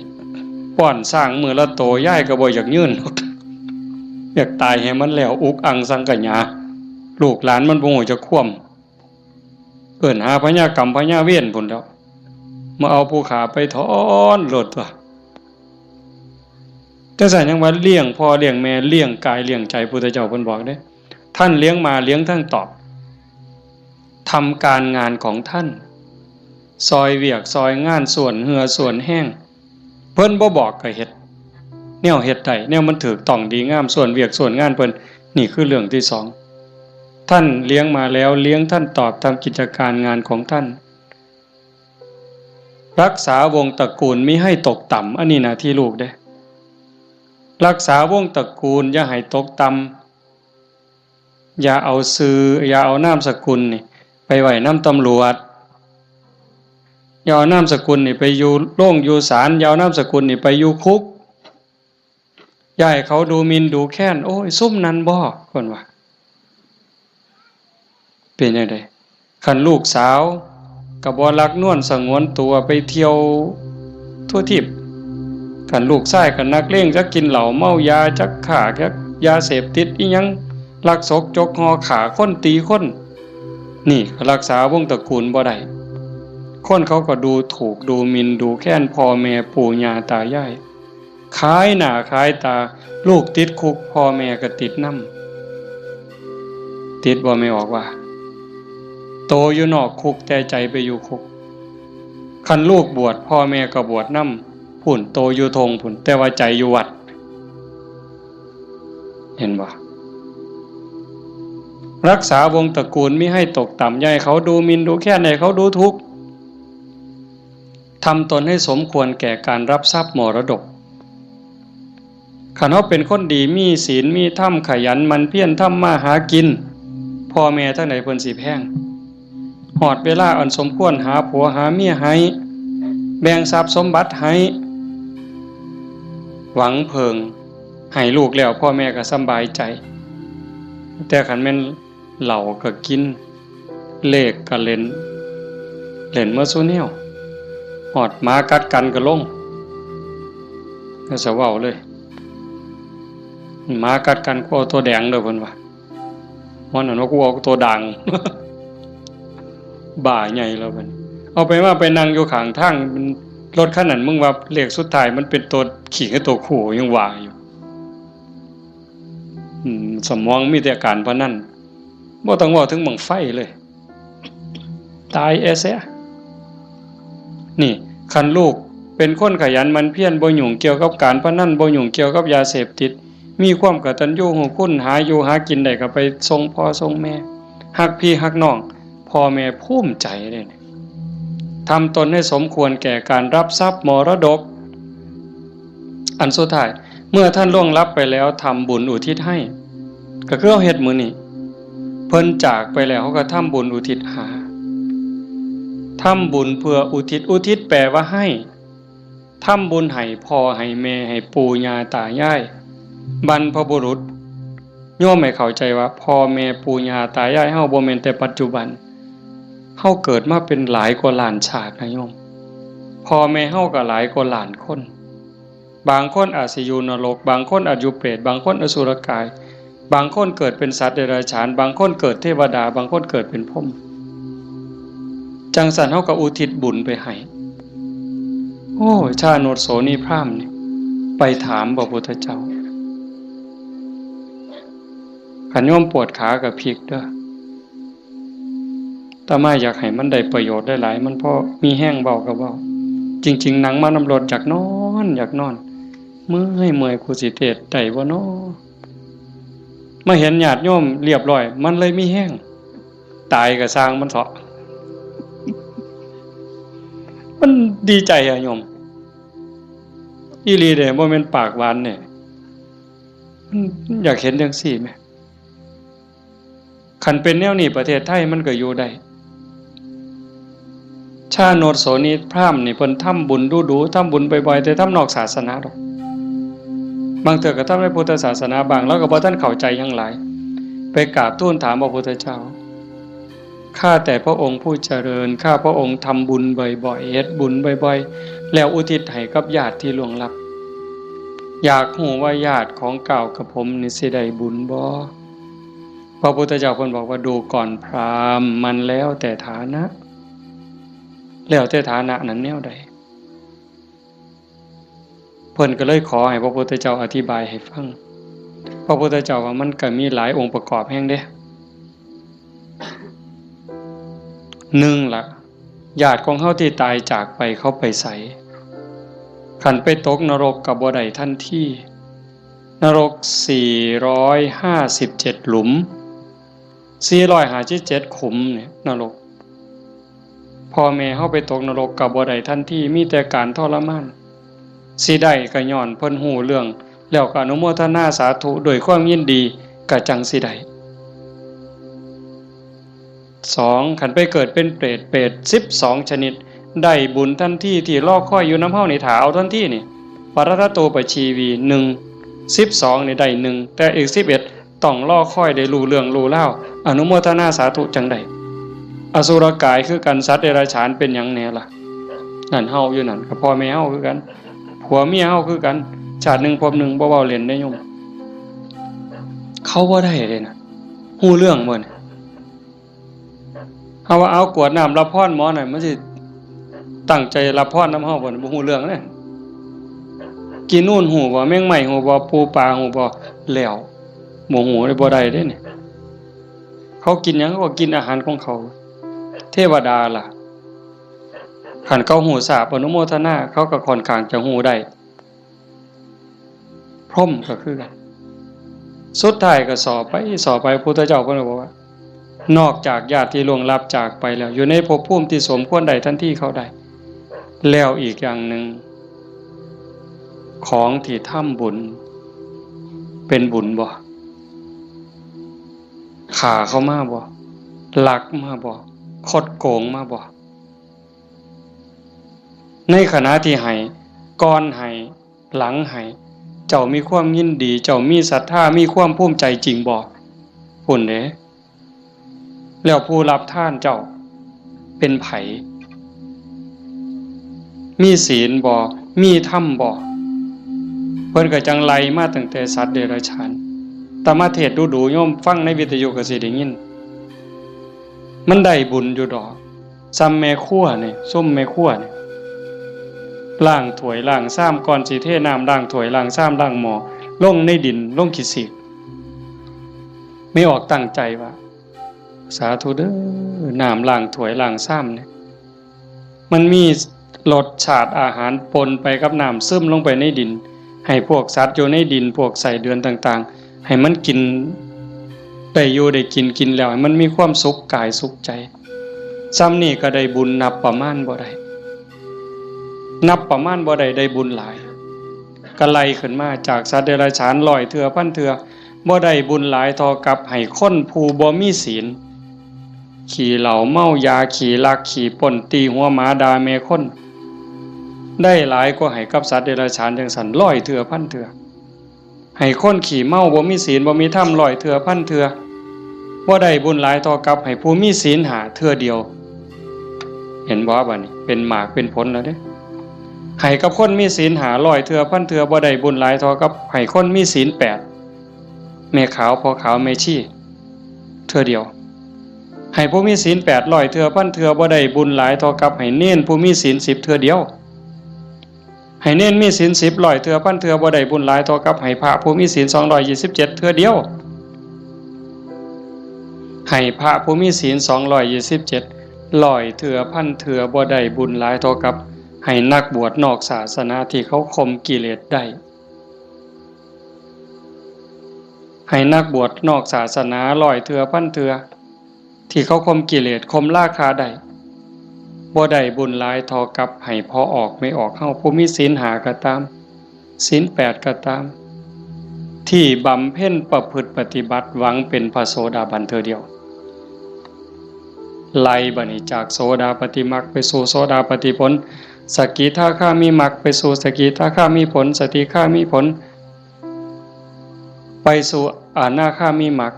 ป้อนช้างมื้อละโต ยายก็บ่อยากยืนดอก อยากตายให้มันแล้ว อุกอังสังขยา ลูกหลานมันบ่ฮู้จักความ เอิ้นหาพญากรรมพญาเวรพุ้นแหล้ว มาเอาผู้ฆ่าไปถอนโลดตั๊ว จั่งซั้นยังว่าเลี้ยงพ่อเลี้ยงแม่ เลี้ยงกายเลี้ยงใจ พุทธเจ้าเพิ่นบอกเด้ ท่านเลี้ยงมาเลี้ยงทั้งตอบ ทำการงานของท่าน ซอยเวียกซอยงาน ส่วนเหื่อส่วนแฮง เพิ่นบ่บอกก็เฮ็ด แนวเฮ็ดได้ แนวมันถูกต้องดีงาม ส่วนเวียกส่วนงานเพิ่น นี่คือเรื่องที่สอง ท่านเลี้ยงมาแล้ว เลี้ยงท่านตอบ ทำกิจการงานของท่าน รักษาวงศ์ตระกูลมิให้ตกต่ำ อันนี้หน้าที่ลูกเด้ รักษาวงศ์ตระกูลอย่าให้ตกต่ำ อย่าเอาชื่อ อย่าเอานามสกุลนี่ไปไว้นำตำรวจ อย่าเอานามสกุลนี่ไปอยู่โรงอยู่ศาล อย่าเอานามสกุลนี่ไปอยู่คุก อย่าให้เขาดูหมิ่นดูแคลน โอ้ย ซุมนั้นบ่ เพิ่นว่า เป็นจั่งใด คันลูกสาวก็บ่ลักนวลสงวนตัวไปเที่ยวทั่วทิพย์ คันลูกชายก็นักเลง จักกินเหล้าเมายา จักค้า จักยาเสพติดอิหยัง ลักซกจกห่อ ฆ่าคนตีคน นี่ก็รักษาวงศ์ตระกูลบ่ได้ คนเขาก็ดูถูกดูหมิ่นดูแคลนพ่อแม่ปู่ย่าตายาย ขายหน้าขายตา ลูกติดคุก พ่อแม่ก็ติดนำ ติดบ่แม่ออกว่า โตอยู่นอกคุกแต่ใจไปอยู่คุก คันลูกบวช พ่อแม่ก็บวชนำ พุ้น โตอยู่ท่งพุ้น แต่ว่าใจอยู่วัด เห็นบ่ รักษาวงศ์ตระกูลมิให้ตกต่ำ อย่าให้เขาดูหมิ่นดูแคลน ให้เขาดูถูก ทำตนให้สมควรแก่การรับทรัพย์มรดก คันเฮาเป็นคนดี มีศีล มีธรรม ขยันหมั่นเพียรทำมาหากิน พ่อแม่ทางใดเพิ่นสิแพง ฮอดเวลาอันสมควร หาผัวหาเมียให้ แบ่งทรัพย์สมบัติให้ หวังเพิ่ง ให้ลูกแล้ว พ่อแม่ก็สำบายใจ แต่คันแม่น เหล้าก็กิน เลขก็เล่น เล่นหมดซุแนว ฮอดหมากัดกันก็ลง แล้วสิเว้าเลย หมากัดกัน กูเอาตัวแดงเด้อ เพิ่นว่า ฮ้อนนั่นว่า กูเอาตัวด่าง บ้าใหญ่แล้วบัดนี้ เอาไปมาไปนั่งอยู่ข้างทาง รถคันนั้น มึงว่าเลขสุดท้ายมันเป็นตัวขี้กับตัวคู่ ยังว่าอยู่ อืม สมองมีแต่การพนัน บ่ต้องเว้าถึงบั้งไฟเลย ตายแอเสีย นี่ คันลูกเป็นคนขยันหมั่นเพียร บ่ยุ่งเกี่ยวกับการพนัน บ่ยุ่งเกี่ยวกับยาเสพติด มีความกตัญญูรู้คุณ หาอยู่หากินได้ก็ไปส่งพ่อส่งแม่ ฮักพี่ฮักน้อง พ่อแม่ภูมิใจเด้ ทำตนให้สมควรแก่การรับทรัพย์มรดก อันสุดท้าย เมื่อท่านล่วงลับไปแล้ว ทำบุญอุทิศให้ ก็คือเฮาเฮ็ดมื้อนี้ เพิ่นจากไปแล้ว เฮาก็ทำบุญอุทิศหา ทำบุญเพื่ออุทิศ อุทิศแปลว่าให้ ทำบุญให้พ่อให้แม่ ให้ปู่ย่าตายาย บรรพบุรุษ โยมให้เข้าใจว่าพ่อแม่ปู่ย่าตายายเฮาบ่แม่นแต่ปัจจุบัน เฮาเกิดมาเป็นหลายกว่าล้านชาตินะโยม พ่อแม่เฮาก็หลายกว่าล้านคน บางคนอาจสิอยู่นรก บางคนอาจอยู่เปรต บางคนอสุรกาย บางคนเกิดเป็นสัตว์เดรัจฉาน บางคนเกิดเทวดา บางคนเกิดเป็นพรหม จั่งซั้นเฮาก็อุทิศบุญไปให้ โอ้ย ชาโนชโสนีพราหมณ์นี่ ไปถามพระพุทธเจ้า คันโยมปวดขาก็พลิกเด้อ อาตมาอยากให้มันได้ประโยชน์หลายๆ มันพอมีแฮงเว้าก็เว้า จริงๆ นั่งมานำรถอยากนอน อยากนอน เมื่อย เมื่อย กูสิเทศน์ได้บ่น้อ มาเห็นญาติโยมเรียบร้อย มันเลยมีแฮง ตายก็ซ่างมันเถาะ มันดีใจอะโยม อีหลีเด้ บ่แม่นปากหวานเด้ มันอยากเห็นจั่งซี้แหม คันเป็นแนวนี้ประเทศไทยมันก็อยู่ได้ ชาโนชโสนีพราหมณ์นี่เพิ่นทำบุญดู๋ๆ ทำบุญบ่อยๆ แต่ทำนอกศาสนาดอก บางเทื่อก็ทำในพุทธศาสนาบ้าง แล้วก็บ่ทันเข้าใจหยังหลาย ไปกราบทูลถามพระพุทธเจ้า ข้าแต่พระองค์ผู้เจริญ ข้าพระองค์ทำบุญบ่อยๆ เฮ็ดบุญบ่อยๆ แล้วอุทิศให้กับญาติที่ล่วงลับ อยากฮู้ว่าญาติของก้าวกับผมนี่สิได้บุญบ่ พระพุทธเจ้าเพิ่นบอกว่า ดูก่อนพราหมณ์ มันแล้วแต่ฐานะ แล้วแต่ฐานะนั้นแนวใด เพิ่นก็เลยขอให้พระพุทธเจ้าอธิบายให้ฟัง พระพุทธเจ้าว่ามันก็มีหลายองค์ประกอบแฮงเด้ หนึ่งละ ญาติของเฮาที่ตายจากไปเขาไปไส คันไปตกนรกก็บ่ได้ทันที นรกสี่ร้อยห้าสิบเจ็ดหลุม สี่ร้อยห้าสิบเจ็ดขุมเนี่ยนรก พ่อแม่เฮาไปตกนรกก็บ่ได้ทันที มีแต่การทรมาน สิได้ก็ย้อนเพิ่นฮู้เรื่อง แล้วก็อนุโมทนาสาธุด้วยความยินดี ก็จั่งสิได้ สอง คันไปเกิดเป็นเปรต เปรตสิบสองชนิด ได้บุญทันที ที่รอคอยอยู่นำเฮานี่ ถ้าเอาทันทีนี่ ปรัตตโตปชีวี หนึ่ง สิบสองนี่ได้หนึ่ง แต่อีกสิบเอ็ด ต้องรอคอยได้รู้เรื่องรู้ราว อนุโมทนาสาธุจั่งได้ อสุรกายคือกัน สัตว์เดรัจฉานเป็นหยังแหน่ล่ะ นั่นเฮาอยู่นั่น ก็พ่อแม่เฮาคือกัน ผัวเมียเฮาคือกัน ชาติหนึ่งภพหนึ่ง บ่เว้าเล่นเด้โยม เขาบ่ได้เลยนะ ฮู้เรื่องบ่เนี่ย เฮาว่าเอากรวดน้ำรับพรหมอหน่อย มันสิตั้งใจรับพรนำเฮาบ่เนี่ย บ่ฮู้เรื่องเด้ กินนู่นฮู้บ่ แมงไม้ฮู้บ่ ปูปลาฮู้บ่ แล้ว บ่ฮู้เลย บ่ได้เด้เนี่ย เขากินหยัง เขาก็กินอาหารของเขา เทวดาล่ะ คันเขาฮู้ทราบอนุโมทนา เขาก็ค่อนข้างจะฮู้ได้ พรหมก็คือกัน สุดท้ายก็สอบไป สอบไป พุทธเจ้าเพิ่นก็บอกว่า นอกจากญาติที่ล่วงลับจากไปแล้ว อยู่ในภพภูมิที่สมควรได้ทันทีเขาได้ แล้วอีกอย่างหนึ่ง ของที่ทำบุญ เป็นบุญบ่ ฆ่าเขามาบ่ ลักมาบ่ คดโกงมาบ่ ในขณะที่ให้ ก่อนให้ หลังให้ เจ้ามีความยินดี เจ้ามีศรัทธา มีความภูมิใจจริงบ่ พุ้นเด้ แล้วผู้รับทานเจ้าเป็นไผ มีศีลบ่ มีธรรมบ่ เพิ่นก็จั่งไล่มาตั้งแต่สัตว์เดรัจฉาน อาตมาเทศน์ดู๋ๆ โยมฟังในวิทยุก็สิได้ยิน มันได้บุญอยู่ดอก ซ่ำแม่ครัวนี่ ซุมแม่ครัวนี่ ล้างถ้วยล้างชาม ก่อนสิเทน้ำล้างถ้วยล้างชามล้างหม้อ ลงในดิน ลงขี้สีก แม่ออกตั้งใจว่า สาธุเด้อ น้ำล้างถ้วยล้างชามเนี่ย มันมีรสชาติอาหารปนไปกับน้ำ ซึมลงไปในดิน ให้พวกสัตว์อยู่ในดิน พวกไส้เดือนต่างๆ ให้มันกิน ได้อยู่ได้กิน กินแล้วให้มันมีความสุขกายสุขใจ ซ่ำนี่ก็ได้บุญนับประมาณบ่ได้ นับประมาณบ่ได้ ได้บุญหลาย ก็ไล่ขึ้นมาจากสัตว์เดรัจฉานร้อยเทื่อพันเทื่อ บ่ได้บุญหลายเท่ากับให้คนผู้บ่มีศีล ขี้เหล้าเมายา ขี้ลักขี้ปล้น ตีหัวหมาด่าแม่คน ได้หลายกว่าให้กับสัตว์เดรัจฉานจั่งซั้นร้อยเทื่อพันเทื่อ ให้คนขี้เมาบ่มีศีลบ่มีธรรมร้อยเทื่อพันเทื่อ บ่ได้บุญหลายเท่ากับให้ผู้มีศีลห้าเทื่อเดียว เห็นบ่ บัดนี้เป็นหมากเป็นผลแล้วเด้ ให้กับคนมีศีลห้าร้อยเทื่อพันเทื่อ บ่ได้บุญหลายเท่ากับให้คนมีศีลแปด แม่ขาวพ่อขาวแม่ชีเทื่อเดียว ให้ผู้มีศีลแปดร้อยเทื่อพันเทื่อบ่ได้บุญหลายเท่ากับให้เณรผู้มีศีลสิบเทื่อเดียว ให้เณรมีศีลสิบร้อยเทื่อพันเทื่อบ่ได้บุญหลายเท่ากับให้พระผู้มีศีลสองร้อยยี่สิบเจ็ดเทื่อเดียว ให้พระผู้มีศีลสองร้อยยี่สิบเจ็ดร้อยเทื่อพันเทื่อบ่ได้บุญหลายเท่ากับให้นักบวชนอกศาสนาที่เขาข่มกิเลสได้ ให้นักบวชนอกศาสนาร้อยเทื่อพันเทื่อที่เขาข่มกิเลสข่มราคะได้ บ่ได้บุญหลายเท่ากับให้พ่อออกแม่ออกเฮาผู้มีศีลห้าก็ตาม ศีลแปดก็ตาม ที่บำเพ็ญประพฤติปฏิบัติหวังเป็นพระโสดาบันเทื่อเดียว ไล่บัดนี้จากโสดาปัตติมรรคไปสู่โสดาปัตติผล สกิทาคามิมรรคไปสู่สกิทาคามิผล สกิทาคามิผล ไปสู่อนาคามิมรรค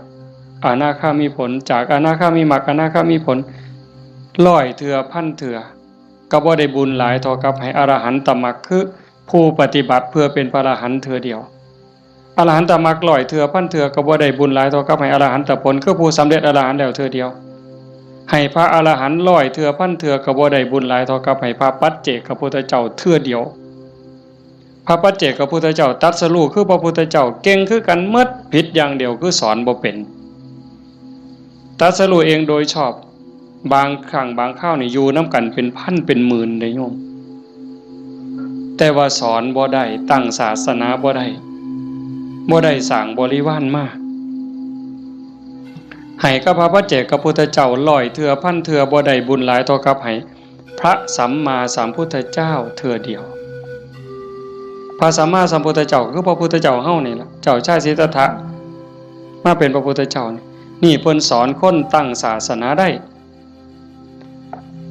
อนาคามิผล จากอนาคามิมรรค อนาคามิผล ร้อยเทื่อพันเทื่อ ก็บ่ได้บุญหลายเท่ากับให้อรหันตมรรค คือผู้ปฏิบัติเพื่อเป็นพระอรหันต์เทื่อเดียว อรหันตมรรคร้อยเทื่อพันเทื่อก็บ่ได้บุญหลายเท่ากับให้อรหันตผล คือผู้สำเร็จอรหันต์แล้วเทื่อเดียว ให้พระอรหันต์ร้อยเทื่อพันเทื่อก็บ่ได้บุญหลายเท่ากับให้พระปัจเจกพุทธเจ้าเทื่อเดียว พระปัจเจกพุทธเจ้าตรัสรู้คือพระพุทธเจ้าเก่งคือกันหมด ผิดอย่างเดียวคือสอนบ่เป็น ตรัสรู้เองโดยชอบ บางครั้งบางคราวนี่อยู่นำกันเป็นพันเป็นหมื่นเด้โยม แต่ว่าสอนบ่ได้ ตั้งศาสนาบ่ได้ บ่ได้สร้างบริวารมา ให้กับพระปัจเจกพุทธเจ้าร้อยเทื่อพันเทื่อบ่ได้บุญหลายเท่ากับให้พระสัมมาสัมพุทธเจ้าเทื่อเดียว พระสัมมาสัมพุทธเจ้าคือพระพุทธเจ้าเฮานี่ล่ะ เจ้าชายสิทธัตถะ มาเป็นพระพุทธเจ้านี่ นี่เพิ่นสอนคนตั้งศาสนาได้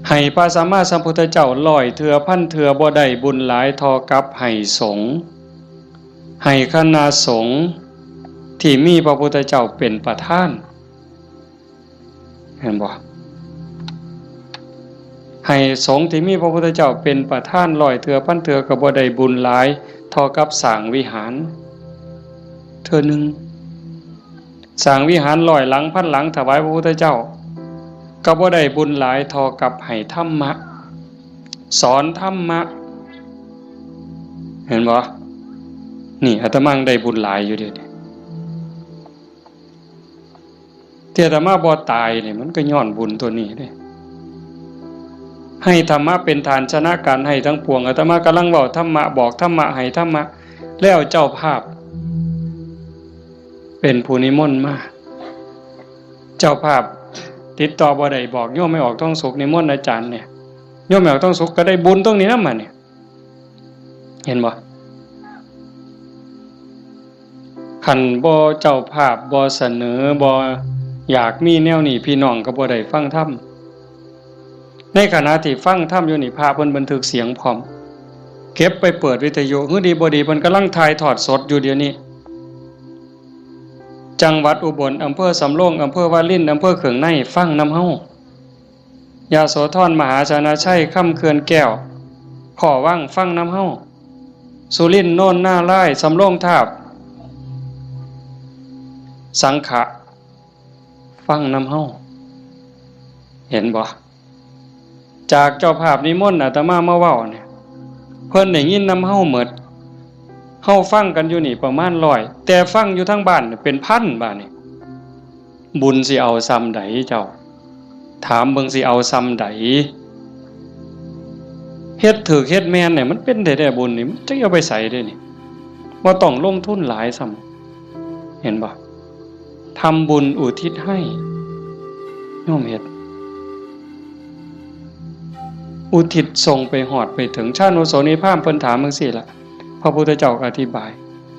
ให้พระสัมมาสัมพุทธเจ้าร้อยเทื่อพันเทื่อบ่ได้บุญหลายเท่ากับให้สงฆ์ ให้คณะสงฆ์ที่มีพระพุทธเจ้าเป็นประธาน เห็นบ่ ให้สงฆ์ที่มีพระพุทธเจ้าเป็นประธานร้อยเทื่อพันเทื่อก็บ่ได้บุญหลายเท่ากับสร้างวิหาร เทื่อหนึ่ง สร้างวิหารร้อยหลังพันหลังถวายพระพุทธเจ้า ก็บ่ได้บุญหลายเท่ากับให้ธรรมะ สอนธรรมะ เห็นบ่ นี่อาตมาได้บุญหลายอยู่เด้ ที่อาตมาบ่ตายนี่มันก็ย้อนบุญตัวนี้เด้ ให้ธรรมะเป็นทานชนะการให้ทั้งปวง อาตมากำลังเว้าธรรมะ บอกธรรมะ ให้ธรรมะ แล้วเจ้าภาพ เป็นผู้นิมนต์มา เจ้าภาพติดต่อบ่ได้ บอกโยมแม่ออกทองสุขนิมนต์อาจารย์เนี่ย โยมแม่ออกทองสุขก็ได้บุญตรงนี้นำมาเนี่ย เห็นบ่ คันบ่เจ้าภาพบ่เสนอ บ่อยากมีแนวนี้ พี่น้องก็บ่ได้ฟังธรรม ในขณะที่ฟังธรรมอยู่นี่ พระเพิ่นบันทึกเสียงพร้อม เก็บไปเปิดวิทยุ หื้อดีบ่ดีเพิ่นกำลังถ่ายทอดสดอยู่เดี๋ยวนี้ จังหวัดอุบล อำเภอสำโรง อำเภอวาริน อำเภอเขืองใน ฟังนำเฮา ยโสธร มหาชนะชัย คำเขื่อนแก้ว ขอวัง ฟังนำเฮา สุรินทร์ โนนนารายณ์ สำโรงทาบ สังขะ ฟังนำเฮา เห็นบ่ จากเจ้าภาพนิมนต์อาตมามาเว้าเนี่ย เพิ่นได้ยินนำเฮาหมด เฮาฟังกันอยู่นี่ประมาณร้อย แต่ฟังอยู่ทางบ้านเนี่ยเป็นพันบาดนี่ บุญสิเอาส่ำใดเจ้า ถามเบิ่งสิเอาส่ำใด เฮ็ดถูกเฮ็ดแม่นเนี่ยมันเป็นแท้ๆ บุญนี่ มันจักเอาไปไสเด้นี่ บ่ต้องลงทุนหลายส่ำ เห็นบ่ ทำบุญอุทิศให้ โยมเฮ็ด อุทิศส่งไปฮอดไปถึง ชานุโสนีพราหมณ์เพิ่นถามจั่งซี้ล่ะ พระพุทธเจ้าก็อธิบาย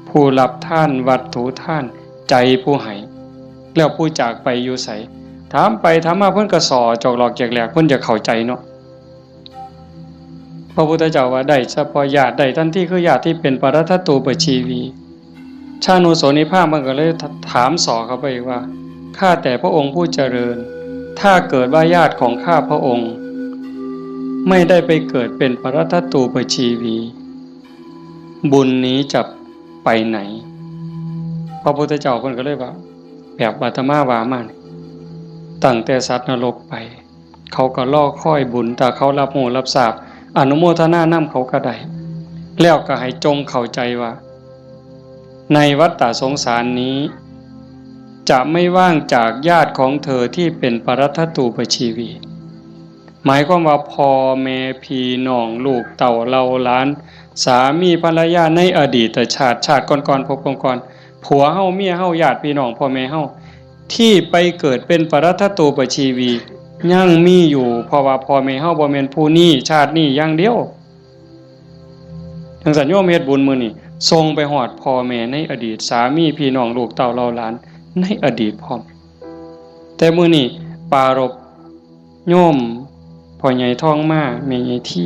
ผู้รับทานวัตถุทาน ใจผู้ให้ แล้วผู้จากไปอยู่ไส ถามไปถามมาเพิ่นก็ส่อจอกหลอกแจกแหลก เพิ่นจะเข้าใจเนาะ พระพุทธเจ้าว่าได้เฉพาะญาติ ได้ทันทีคือญาติที่เป็นปรัตถตูปชีวี ชานุโสนีพราหมณ์มันก็เลยถามส่อเข้าไปอีกว่า ข้าแต่พระองค์ผู้เจริญ ถ้าเกิดว่าญาติของข้าพระองค์ ไม่ได้ไปเกิดเป็นปรัตถตูปชีวี บุญนี้จะไปไหน พ ระพุทธเจ้าเพิ่นก็เลยว่า แบบอาตมาว่ามานี่ ตั้งแต่สัตว์นรกไป เขาก็รอคอยบุญ ถ้าเขารับรู้รับทราบ อนุโมทนานำเขาก็ได้ แล้วก็ให้จงเข้าใจว่า ในวัฏฏะสงสารนี้ จะไม่ว่างจากญาติของเธอที่เป็นปรัตถตูปชีวี หมายความว่าพ่อแม่พี่น้องลูกเต้าเหล่าหลาน สามีภรรยาในอดีตชาติ ชาติก่อนๆ ภพก่อนๆ ผัวเฮาเมียเฮาญาติพี่น้องพ่อแม่เฮา ที่ไปเกิดเป็นปรัตถตูปชีวี ยังมีอยู่ เพราะว่าพ่อแม่เฮาบ่แม่นผู้นี้ชาตินี้อย่างเดียว จังซั่นโยมเฮ็ดบุญมื้อนี้ ส่งไปฮอดพ่อแม่ในอดีต สามีพี่น้องลูกเต้าเหล่าหลานในอดีตพร้อม แต่มื้อนี้ปรารภโยมพ่อใหญ่ทองมา แม่ใหญ่ที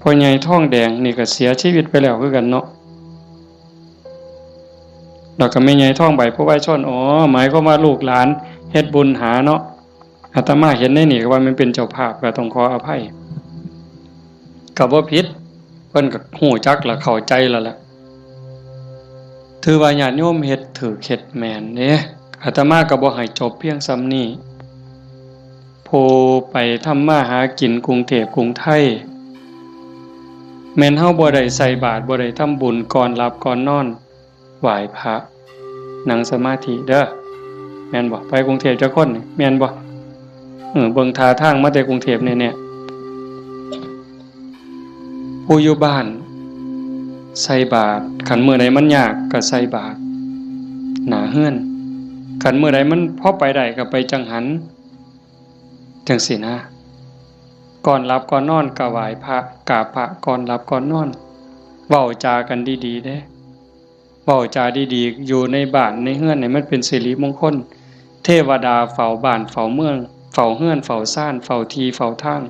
พ่อใหญ่ทองแดงนี่ก็เสียชีวิตไปแล้วคือกันเนาะ แล้วก็แม่ใหญ่ทองใบผู้ไวชน อ๋อ หมายความว่าลูกหลานเฮ็ดบุญหาเนาะ อาตมาเห็นในนี่ก็ว่ามันเป็นเจ้าภาพ ก็ต้องขออภัย ก็บ่ผิด เพิ่นก็ฮู้จักและเข้าใจแล้วล่ะ ถือว่าญาติโยมเฮ็ดถูกเฮ็ดแม่นเด้ อาตมาก็บ่ให้จบเพียงส่ำนี้ ผู้ไปทำมาหากินกรุงเทพกรุงไทย แม่นเฮาบ่ได้ใส่บาตร บ่ได้ทำบุญ ก่อนหลับก่อนนอน ไหว้พระ นั่งสมาธิเด้อ แม่นบ่ ไปกรุงเทพจักคนนี่ แม่นบ่ เออ เบิ่งท่าทางมาแต่กรุงเทพแน่ๆ ผู้อยู่บ้านใส่บาตร คันมื้อใดมันยากก็ใส่บาตรหน้าเฮือน คันมื้อใดมันพอไปได้ก็ไปจังหัน จังซี้นะ ก่อนหลับก่อนนอนก็ไหว้พระ กราบพระก่อนหลับก่อนนอน เว้าจากันดีๆ เด้ เว้าจาดีๆ อยู่ในบ้านในเฮือนให้มันเป็นสิริมงคล เทวดาเฝ้าบ้านเฝ้าเมือง เฝ้าเฮือนเฝ้าซาน เฝ้าที่เฝ้าทาง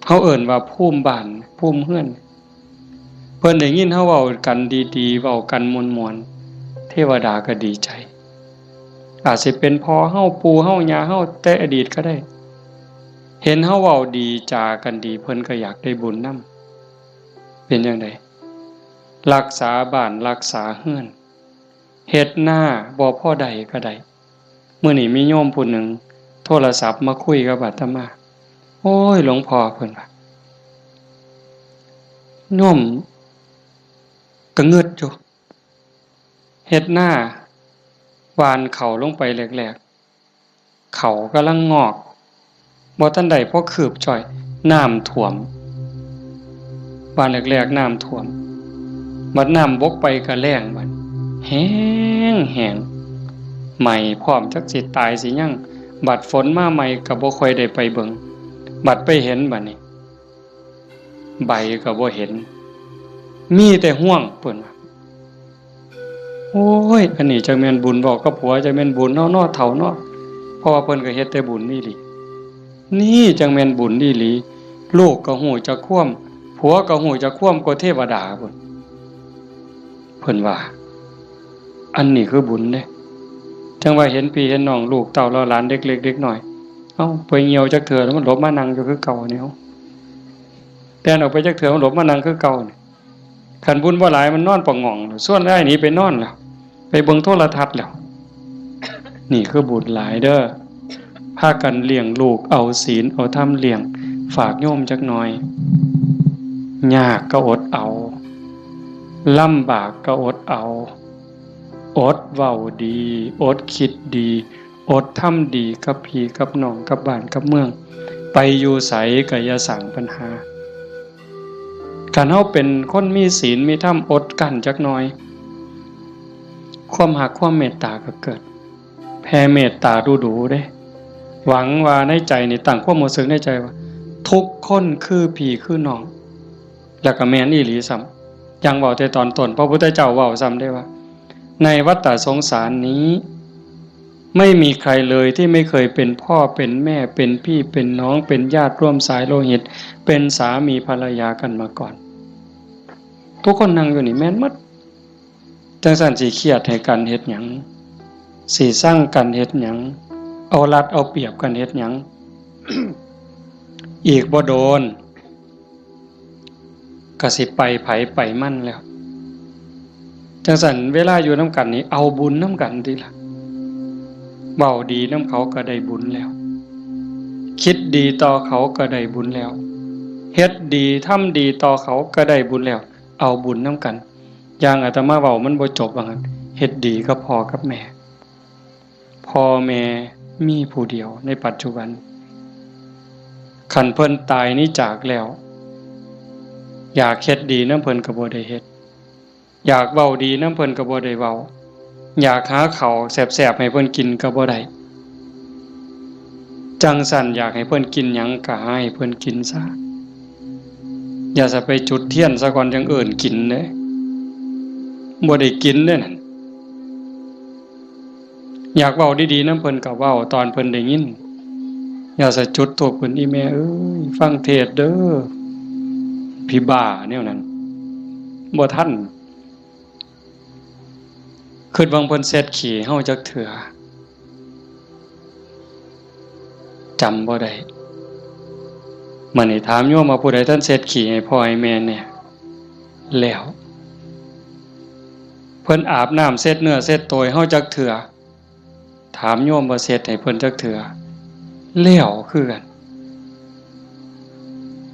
เฮาเอิ้นว่าภูมิบ้านภูมิเฮือน เพิ่นได้ยินเฮาเว้ากันดีๆ เว้ากันม่วนๆ เทวดาก็ดีใจ อาจสิเป็นพ่อเฮา ปู่เฮา ย่าเฮา แต่อดีตก็ได้ เห็นเฮาเว้าดีจากันดี เพิ่นก็อยากได้บุญนำ เป็นจั่งใด รักษาบ้านรักษาเฮือน เฮ็ดนาบ่พอได้ก็ได้ มื้อนี้มีโยมผู้หนึ่งโทรศัพท์มาคุยกับอาตมา โอ้ย หลวงพ่อ เพิ่นว่า โยมก็งึดอยู่ เฮ็ดนา หว่านเข้าลงไปแรกๆ เข้ากำลังงอก บ่ทันได้พอคืบจ้อย น้ำท่วม หว่านแรกๆ น้ำท่วม บัดน้ำบกไปก็แล้งบัด แห้งแห้ง ไหม้พร้อม จักสิตายสิหยัง บัดฝนมาใหม่ก็บ่ค่อยได้ไปเบิ่ง บัดไปเห็นบัดนี้ ใบก็บ่เห็น มีแต่ฮวง เพิ่นว่า โอ้ย อันนี้จักแม่นบุญเว้ากับผัว จักแม่นบุญเนาะ เนาะ เฒ่าเนาะ เพราะว่าเพิ่นก็เฮ็ดแต่บุญอีหลี นี่จักแม่นบุญอีหลี ลูกก็ฮู้จักความ ผัวก็ฮู้จักความ กว่าเทวดาพุ้น เพิ่นว่า อันนี้คือบุญเด้ จั่งว่าเห็นพี่เห็นน้อง ลูกเต้าเหล่าหลาน เด็กเล็กเด็กน้อย เอ้า ไปเหี่ยวจักเทื่อแล้ว มันหลบมานั่งอยู่คือเก่านี่ แล่นออกไปจักเทื่อ มันหลบมานั่งคือเก่านี่ คันบุญบ่หลาย มันนอนปะหง่อง ส่วนอ้ายหนีไปนอนแล้ว ไปเบิ่งโทรทัศน์แล้ว นี่คือบุญหลายเด้อ พากันเลี้ยงลูก เอาศีลเอาธรรมเลี้ยง ฝากโยมจักหน่อย ยากก็อดเอา ลำบากก็อดเอา อดเว้าดี อดคิดดี อดทำดีกับพี่กับน้อง กับบ้านกับเมือง ไปอยู่ไสก็อย่าสร้างปัญหา คันเฮาเป็นคนมีศีลมีธรรม อดกลั้นจักหน่อย ความฮักความเมตตาก็เกิด แผ่เมตตาดูๆ เด้ หวังว่าในใจนี่ ตั้งความรู้สึกในใจว่า ทุกคนคือพี่คือน้อง แล้วก็แม่นอีหลีซ้ำ อย่างเว้าแต่ตอนต้น พระพุทธเจ้าเว้าซ้ำเด้ว่า ในวัฏฏะสงสารนี้ ไม่มีใครเลยที่ไม่เคยเป็นพ่อเป็นแม่ เป็นพี่เป็นน้อง เป็นญาติร่วมสายโลหิต เป็นสามีภรรยากันมาก่อน ทุกคนนั่งอยู่นี่แม่นหมด จั่งซั้นสิเครียดให้กันเฮ็ดหยัง สิซังกันเฮ็ดหยัง เอารัดเอาเปรียบกันเฮ็ดหยัง อีกบ่โดน ก็สิไปไผไปมันแล้ว จั่งซั้นเวลาอยู่นำกันนี่เอาบุญนำกันติล่ะ เว้าดีนำเขาก็ได้บุญแล้ว คิดดีต่อเขาก็ได้บุญแล้ว เฮ็ดดีทำดีต่อเขาก็ได้บุญแล้ว เอาบุญนำกัน อย่างอาตมาเว้ามันบ่จบว่างั้น เฮ็ดดีกับพ่อกับแม่ พ่อแม่มีผู้เดียวในปัจจุบัน คันเพิ่นตายหนีจากแล้ว อยากเฮ็ดดีนำเพิ่นก็บ่ได้เฮ็ด อยากเว้าดีนำเพิ่นก็บ่ได้เว้า อยากหาข้าวแซ่บๆให้เพิ่นกินก็บ่ได้ จั่งซั้นอยากให้เพิ่นกินหยังก็หาให้เพิ่นกินซะ อย่าซะไปจุดเทียนซะก่อนจั่งเอิ้นกินเด้ บ่ได้กินเด้นั่น อยากเว้าดีๆนำเพิ่นก็เว้าตอนเพิ่นได้ยิน อย่าซะจุดธูปขึ้น อีแม่เอ้ย ฟังเทศน์เด้อ ผีบ้าแนวนั้น บ่ทัน คิดเบิ่งเพิ่นเช็ดขี้เฮาจักเทื่อ จำบ่ได้ มื้อนี้ถามโยมว่าผู้ใดทันเช็ดขี้ให้พ่อให้แม่แหน่ แล้ว เพิ่นอาบน้ำเช็ดเนื้อเช็ดตัวให้เฮาจักเทื่อ ถามโยมว่าเช็ดให้เพิ่นจักเทื่อ แล้วคือกัน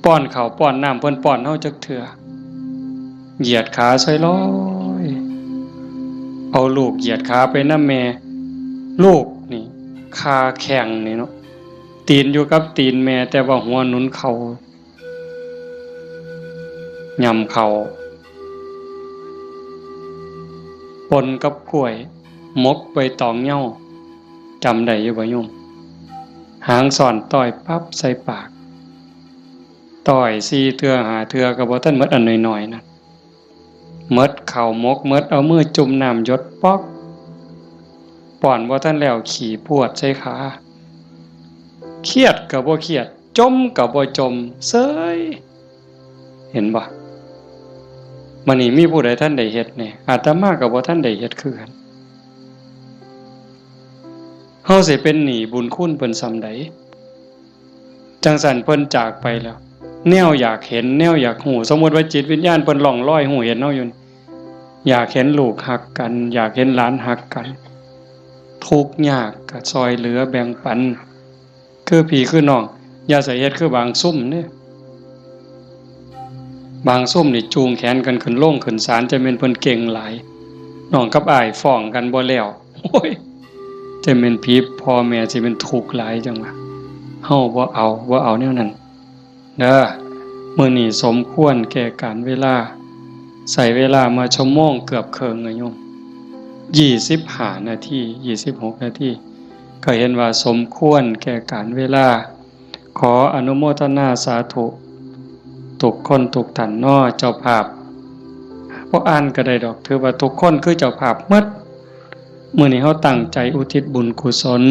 ป้อนข้าวป้อนน้ำเพิ่นป้อนเฮาจักเทื่อ เหยียดขาซอยลอย เอาลูกเหยียดขาไปนำแม่ ลูกนี่ คาแข้งนี่เนาะ ตีนอยู่กับตีนแม่ แต่ว่าหัวหนุนเข่า ย่ำเข่า ปนกับกล้วย หมกใบตองเหย้า จำได้อยู่บ่โยม หางซ่อนต้อยปั๊บใส่ปาก ต้อยสี่เทื่อห้าเทื่อก็บ่ทันหมดอันน้อยๆนั่น หมดข้าวหมก หมดเอามือจุ่มน้ำหยดป๊อก ป้อนบ่ทันแล้วขี้พรวดใส่ขา เครียดก็บ่เครียด จ่มก็บ่จ่ม เซย เห็นบ่ มื้อนี้มีผู้ใดทันได้เฮ็ดแหน่ อาตมาก็บ่ทันได้เฮ็ดคือกัน เฮาสิเป็นหนี้บุญคุณเพิ่นส่ำใด จั่งซั้นเพิ่นจากไปแล้ว แนวอยากเห็น แนวอยากฮู้ สมมุติว่าจิตวิญญาณเพิ่นล่องลอยฮู้เห็นเฮาอยู่นี่ อยากเห็นลูกฮักกัน อยากเห็นหลานฮักกัน ทุกข์ยากก็ซ่อยเหลือแบ่งปัน คือพี่คือน้อง อย่าใส่เฮ็ดคือบางซุมเด้ บางซุมนี่จูงแขนกันขึ้นโรงขึ้นศาล จะแม่นเพิ่นเก่งหลาย น้องกับอ้ายฟ้องกันบ่แล้ว โอ้ย จะแม่นผีพ่อแม่สิเป็นทุกข์หลายจังวะ เฮาบ่เอา บ่เอาแนวนั้น เด้อ มื้อนี้สมควรแก่กาลเวลา ใช้เวลามาชั่วโมงเกือบเคิ่งอะโยม ยี่สิบห้านาที ยี่สิบหกนาที ก็เห็นว่าสมควรแก่กาลเวลา ขออนุโมทนาสาธุ ทุกคนทุกท่านเนาะ เจ้าภาพ บ่อ่านก็ได้ดอก ถือว่าทุกคนคือเจ้าภาพหมด มื้อนี้เฮาตั้งใจอุทิศบุญกุศล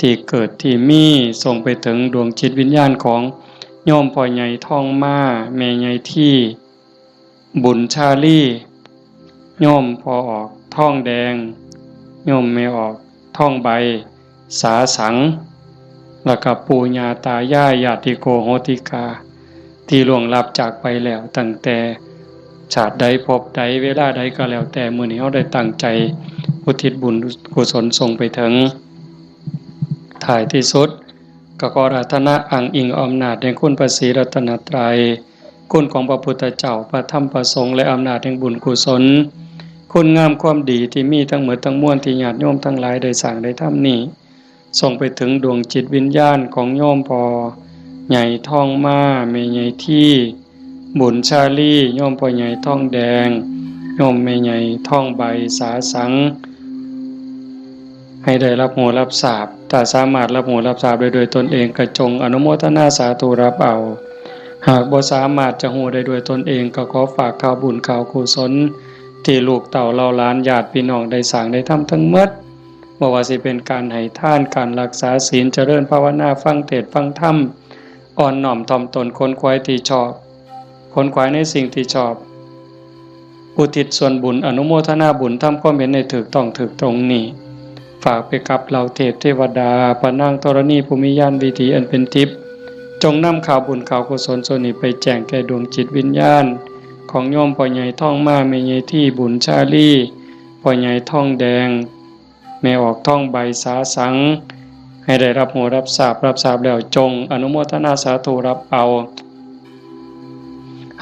ที่เกิดที่มี ส่งไปถึงดวงจิตวิญญาณของโยมพ่อใหญ่ทองมา แม่ใหญ่ที่ บุญชาลี โยมพ่อออกทองแดง โยมแม่ออกทองใบ สาสัง แล้วก็ปู่ย่าตายาย ญาติโกโหติกา ที่ล่วงลับจากไปแล้ว ตั้งแต่ชาติใดภพใดเวลาใดก็แล้วแต่ มื้อนี้เฮาได้ตั้งใจอุทิศบุญกุศลส่งไปถึง ท้ายที่สุด ก็ขออาราธนาอ้างอิงอำนาจแห่งคุณพระศรีรัตนตรัย คุณของพระพุทธเจ้า พระธรรม พระสงฆ์ และอำนาจแห่งบุญกุศล คุณงามความดีที่มีทั้งหมดทั้งมวลที่ญาติโยมทั้งหลายได้สร้างได้ทำนี้ ส่งไปถึงดวงจิตวิญญาณของโยมพ่อใหญ่ทองมา แม่ใหญ่ที่ บุญชาลี โยมพ่อใหญ่ทองแดง โยมแม่ใหญ่ทองใบ สาสัง ให้ได้รับรู้รับทราบ ถ้าสามารถรับรู้รับทราบได้ด้วยตนเองก็จงอนุโมทนาสาธุรับเอา หากบ่สามารถจะรู้ได้ด้วยตนเองก็ขอฝากข่าวบุญข่าวกุศล ที่ลูกเต้าเหล่าหลานญาติพี่น้องได้สร้างได้ทำทั้งหมด บ่ว่าสิเป็นการให้ทาน การรักษาศีล เจริญภาวนา ฟังเทศน์ฟังธรรม อ่อนน้อมถ่อมตน ขนขวายที่ชอบ ขนขวายในสิ่งที่ชอบ อุทิศส่วนบุญ อนุโมทนาบุญ ทำความเห็นให้ถูกต้องถูกตรงนี้ ฝากไปกับเหล่าเทพเทวดา พระนางธรณีผู้มีญาณวิถีอันเป็นทิพย์ จงนำข่าวบุญข่าวกุศลส่วนนี้ไปแจ้งแก่ดวงจิตวิญญาณ ข ของโยมพ่อใหญ่ทองมา แม่ใหญ่ที่บุญชาลี พ่อใหญ่ทองแดง แม่ออกทองใบสาสัง ให้ได้รับรู้รับทราบ รับทราบแล้วจงอนุโมทนาสาธุรับเอา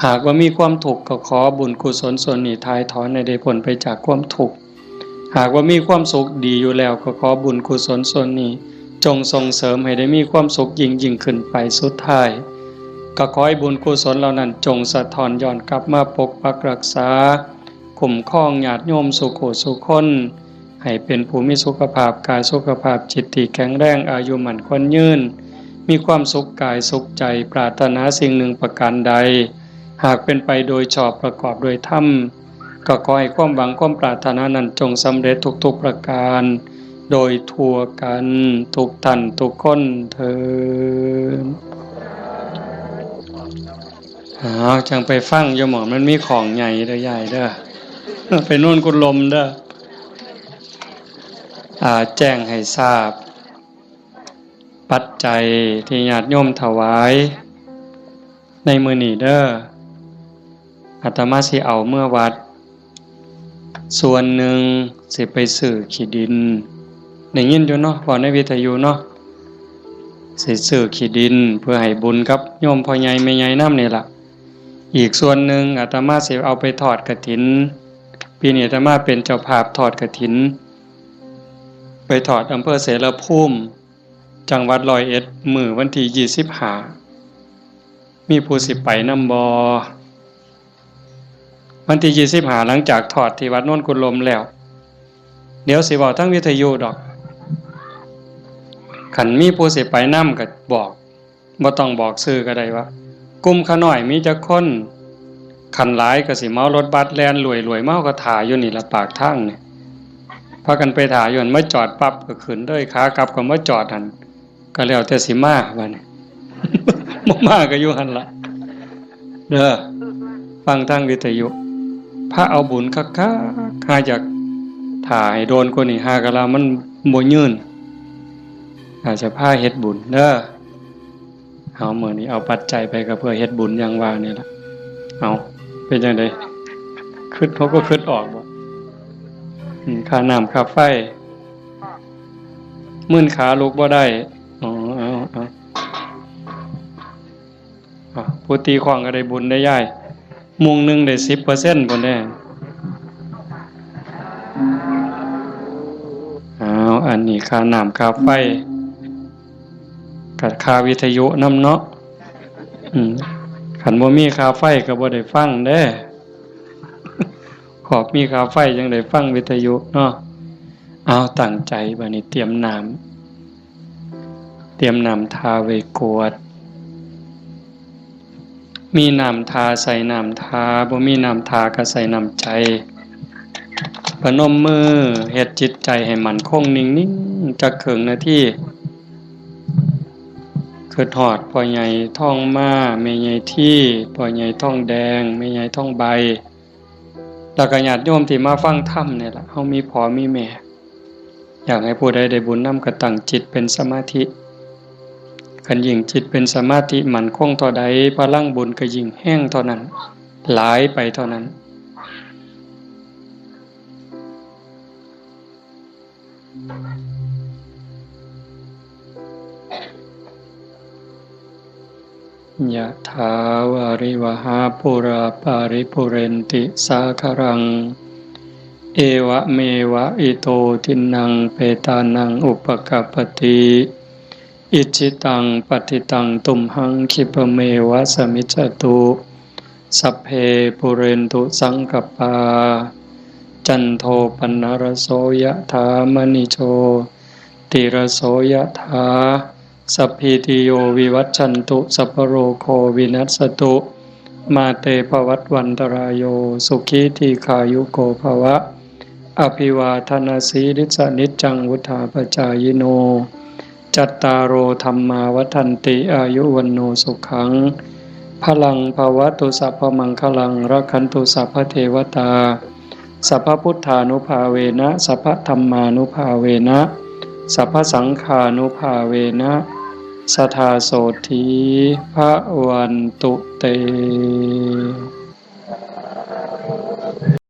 หากว่ามีความทุกข์ก็ขอบุญกุศลส่วนนี้ถ่ายถอนให้ได้พ้นไปจากความทุกข์ หากว่ามีความสุขดีอยู่แล้วก็ขอบุญกุศลส่วนนี้ จงส่งเสริมให้ได้มีความสุขยิ่งยิ่งขึ้นไป สุดท้าย ก็ขอให้บุญกุศลเหล่านั้นจงสะท้อนย้อนกลับมาปกปักรักษา คุ้มครองญาติโยมสู่ผู้สู่คน ให้เป็นผู้มีสุขภาพกายสุขภาพจิตที่แข็งแรง อายุมั่นขวัญยืน มีความสุขกายสุขใจ ปรารถนาสิ่งหนึ่งประการใด หากเป็นไปโดยชอบประกอบโดยธรรม ก็ขอให้ความหวังความปรารถนานั้นจงสำเร็จทุกๆประการ โดยทั่วกันทุกท่านทุกคนเทอญ อ้าว จั่งไปฟังอยู่หม่องมันมีของใหญ่เด้อยายเด้อ ไปโน่นกุดลมเด้อ อ่า แจ้งให้ทราบ ปัจจัยที่ญาติโยมถวายในมื้อนี้เด้อ อาตมาสิเอาเมือวัด ส่วนหนึ่งสิไปซื้อขี้ดิน ได้ยินอยู่เนาะ เว้าในวิทยุเนาะ สิซื้อขี้ดินเพื่อให้บุญกับโยมพ่อใหญ่แม่ใหญ่นำนี่ล่ะ อีกส่วนหนึ่งอาตมาสิเอาไปทอดกฐิน ปีนี้อาตมาเป็นเจ้าภาพทอดกฐิน ไปทอดอำเภอเสรภูมิ จังหวัดร้อยเอ็ด มื้อวันที่ยี่สิบห้า มีผู้สิไปนำบ่ วันที่ยี่สิบห้า หลังจากทอดที่วัดโนนกุดลมแล้ว เดี๋ยวสิเว้าทางวิทยุดอก คันมีผู้สิไปนำก็บอก บ่ต้องบอกชื่อก็ได้ว่า กลุ่มข้าน้อยมีจักคน คันหลายก็สิเหมารถบัสแล่นรวยๆ มา เฮาก็ถ่าอยู่นี่ล่ะปากทางนี่ พากันไปถ่าอยู่หั่น มาจอดปั๊บก็ขึ้นเลย ขากลับก็มาจอดหั่น ก็แล้วแต่สิมาบัดนี้ บ่มาก็อยู่หั่นล่ะ เด้อ ฟังทางวิทยุ พาเอาบุญคักๆ หาอยากถ่าให้โดนกว่านี้ หากะลามันบ่ยืน อาจจะพาเฮ็ดบุญเด้อ เอามื้อนี้เอาปัจจัยไปก็เพื่อเฮ็ดบุญอย่างว่านี่ล่ะ เอา เป็นจั่งใด คิด เขาก็คิดออกบ่ อืม ค่าน้ำค่าไฟ มื่นขาลุกบ่ได้ อ๋อ เอา เอา อ่ะ ผู้ตีค้องก็ได้บุญได้ยาย มุงหนึ่งได้สิบเปอร์เซ็นต์พุ้นเด้ อ้าว อันนี้ค่าน้ำค่าไฟ กับค่าวิทยุนำเนาะ อืม คันบ่มีค่าไฟก็บ่ได้ฟังเด้ ขอบมีค่าไฟจั่งได้ฟังวิทยุเนาะ เอาตั้งใจบัดนี้เตรียมน้ำ เตรียมน้ำทาไว้กรวด มีน้ำทาใส่น้ำทา บ่มีน้ำทาก็ใส่น้ำใจ พนมมือเฮ็ดจิตใจให้มั่นคงนิ่งๆ จักครึ่งนาที คิดฮอดพ่อใหญ่ทองมา แม่ใหญ่ที พ่อใหญ่ทองแดง แม่ใหญ่ทองใบ แล้วก็ญาติโยมที่มาฟังธรรมนี่ล่ะ เฮามีพ่อมีแม่ อยากให้ผู้ใดได้บุญนำก็ตั้งจิตเป็นสมาธิ คันยิ่งจิตเป็นสมาธิมั่นคงเท่าใด พลังบุญก็ยิ่งแฮงเท่านั้น หลายไปเท่านั้น ยะถาวาริวหาปูราปาริปุเรนติสาคารัง เอวะเมวะอิโตทินนังเปตานังอุปกัปปติ อิจฉิตังปัตถิตังตุมหังคิปะเมวะสมิจจตุ สัพเพปุเรนตุสังกปปา จันโทปนรโสยะถามณิโชติรโสยะถา สัพพีติโยวิวัชชันตุ สัพพโรโควินัสสตุ มาเตภวัตวันตรายโย สุขีทีขายุโกภวะ อภิวาทนาสีลิสนิจจังวุธาปจายิโน จัตตาโรธรรมาวัฒนติ อายุวันโนสุขัง พลังภวตุสัพพมังคลัง รักขันตุสัพพเทวตา สัพพพุทธานุภาเวนะ สัพพธรรมานุภาเวนะ สัพพสังฆานุภาเวนะ สทาโสธีพระวันตุเต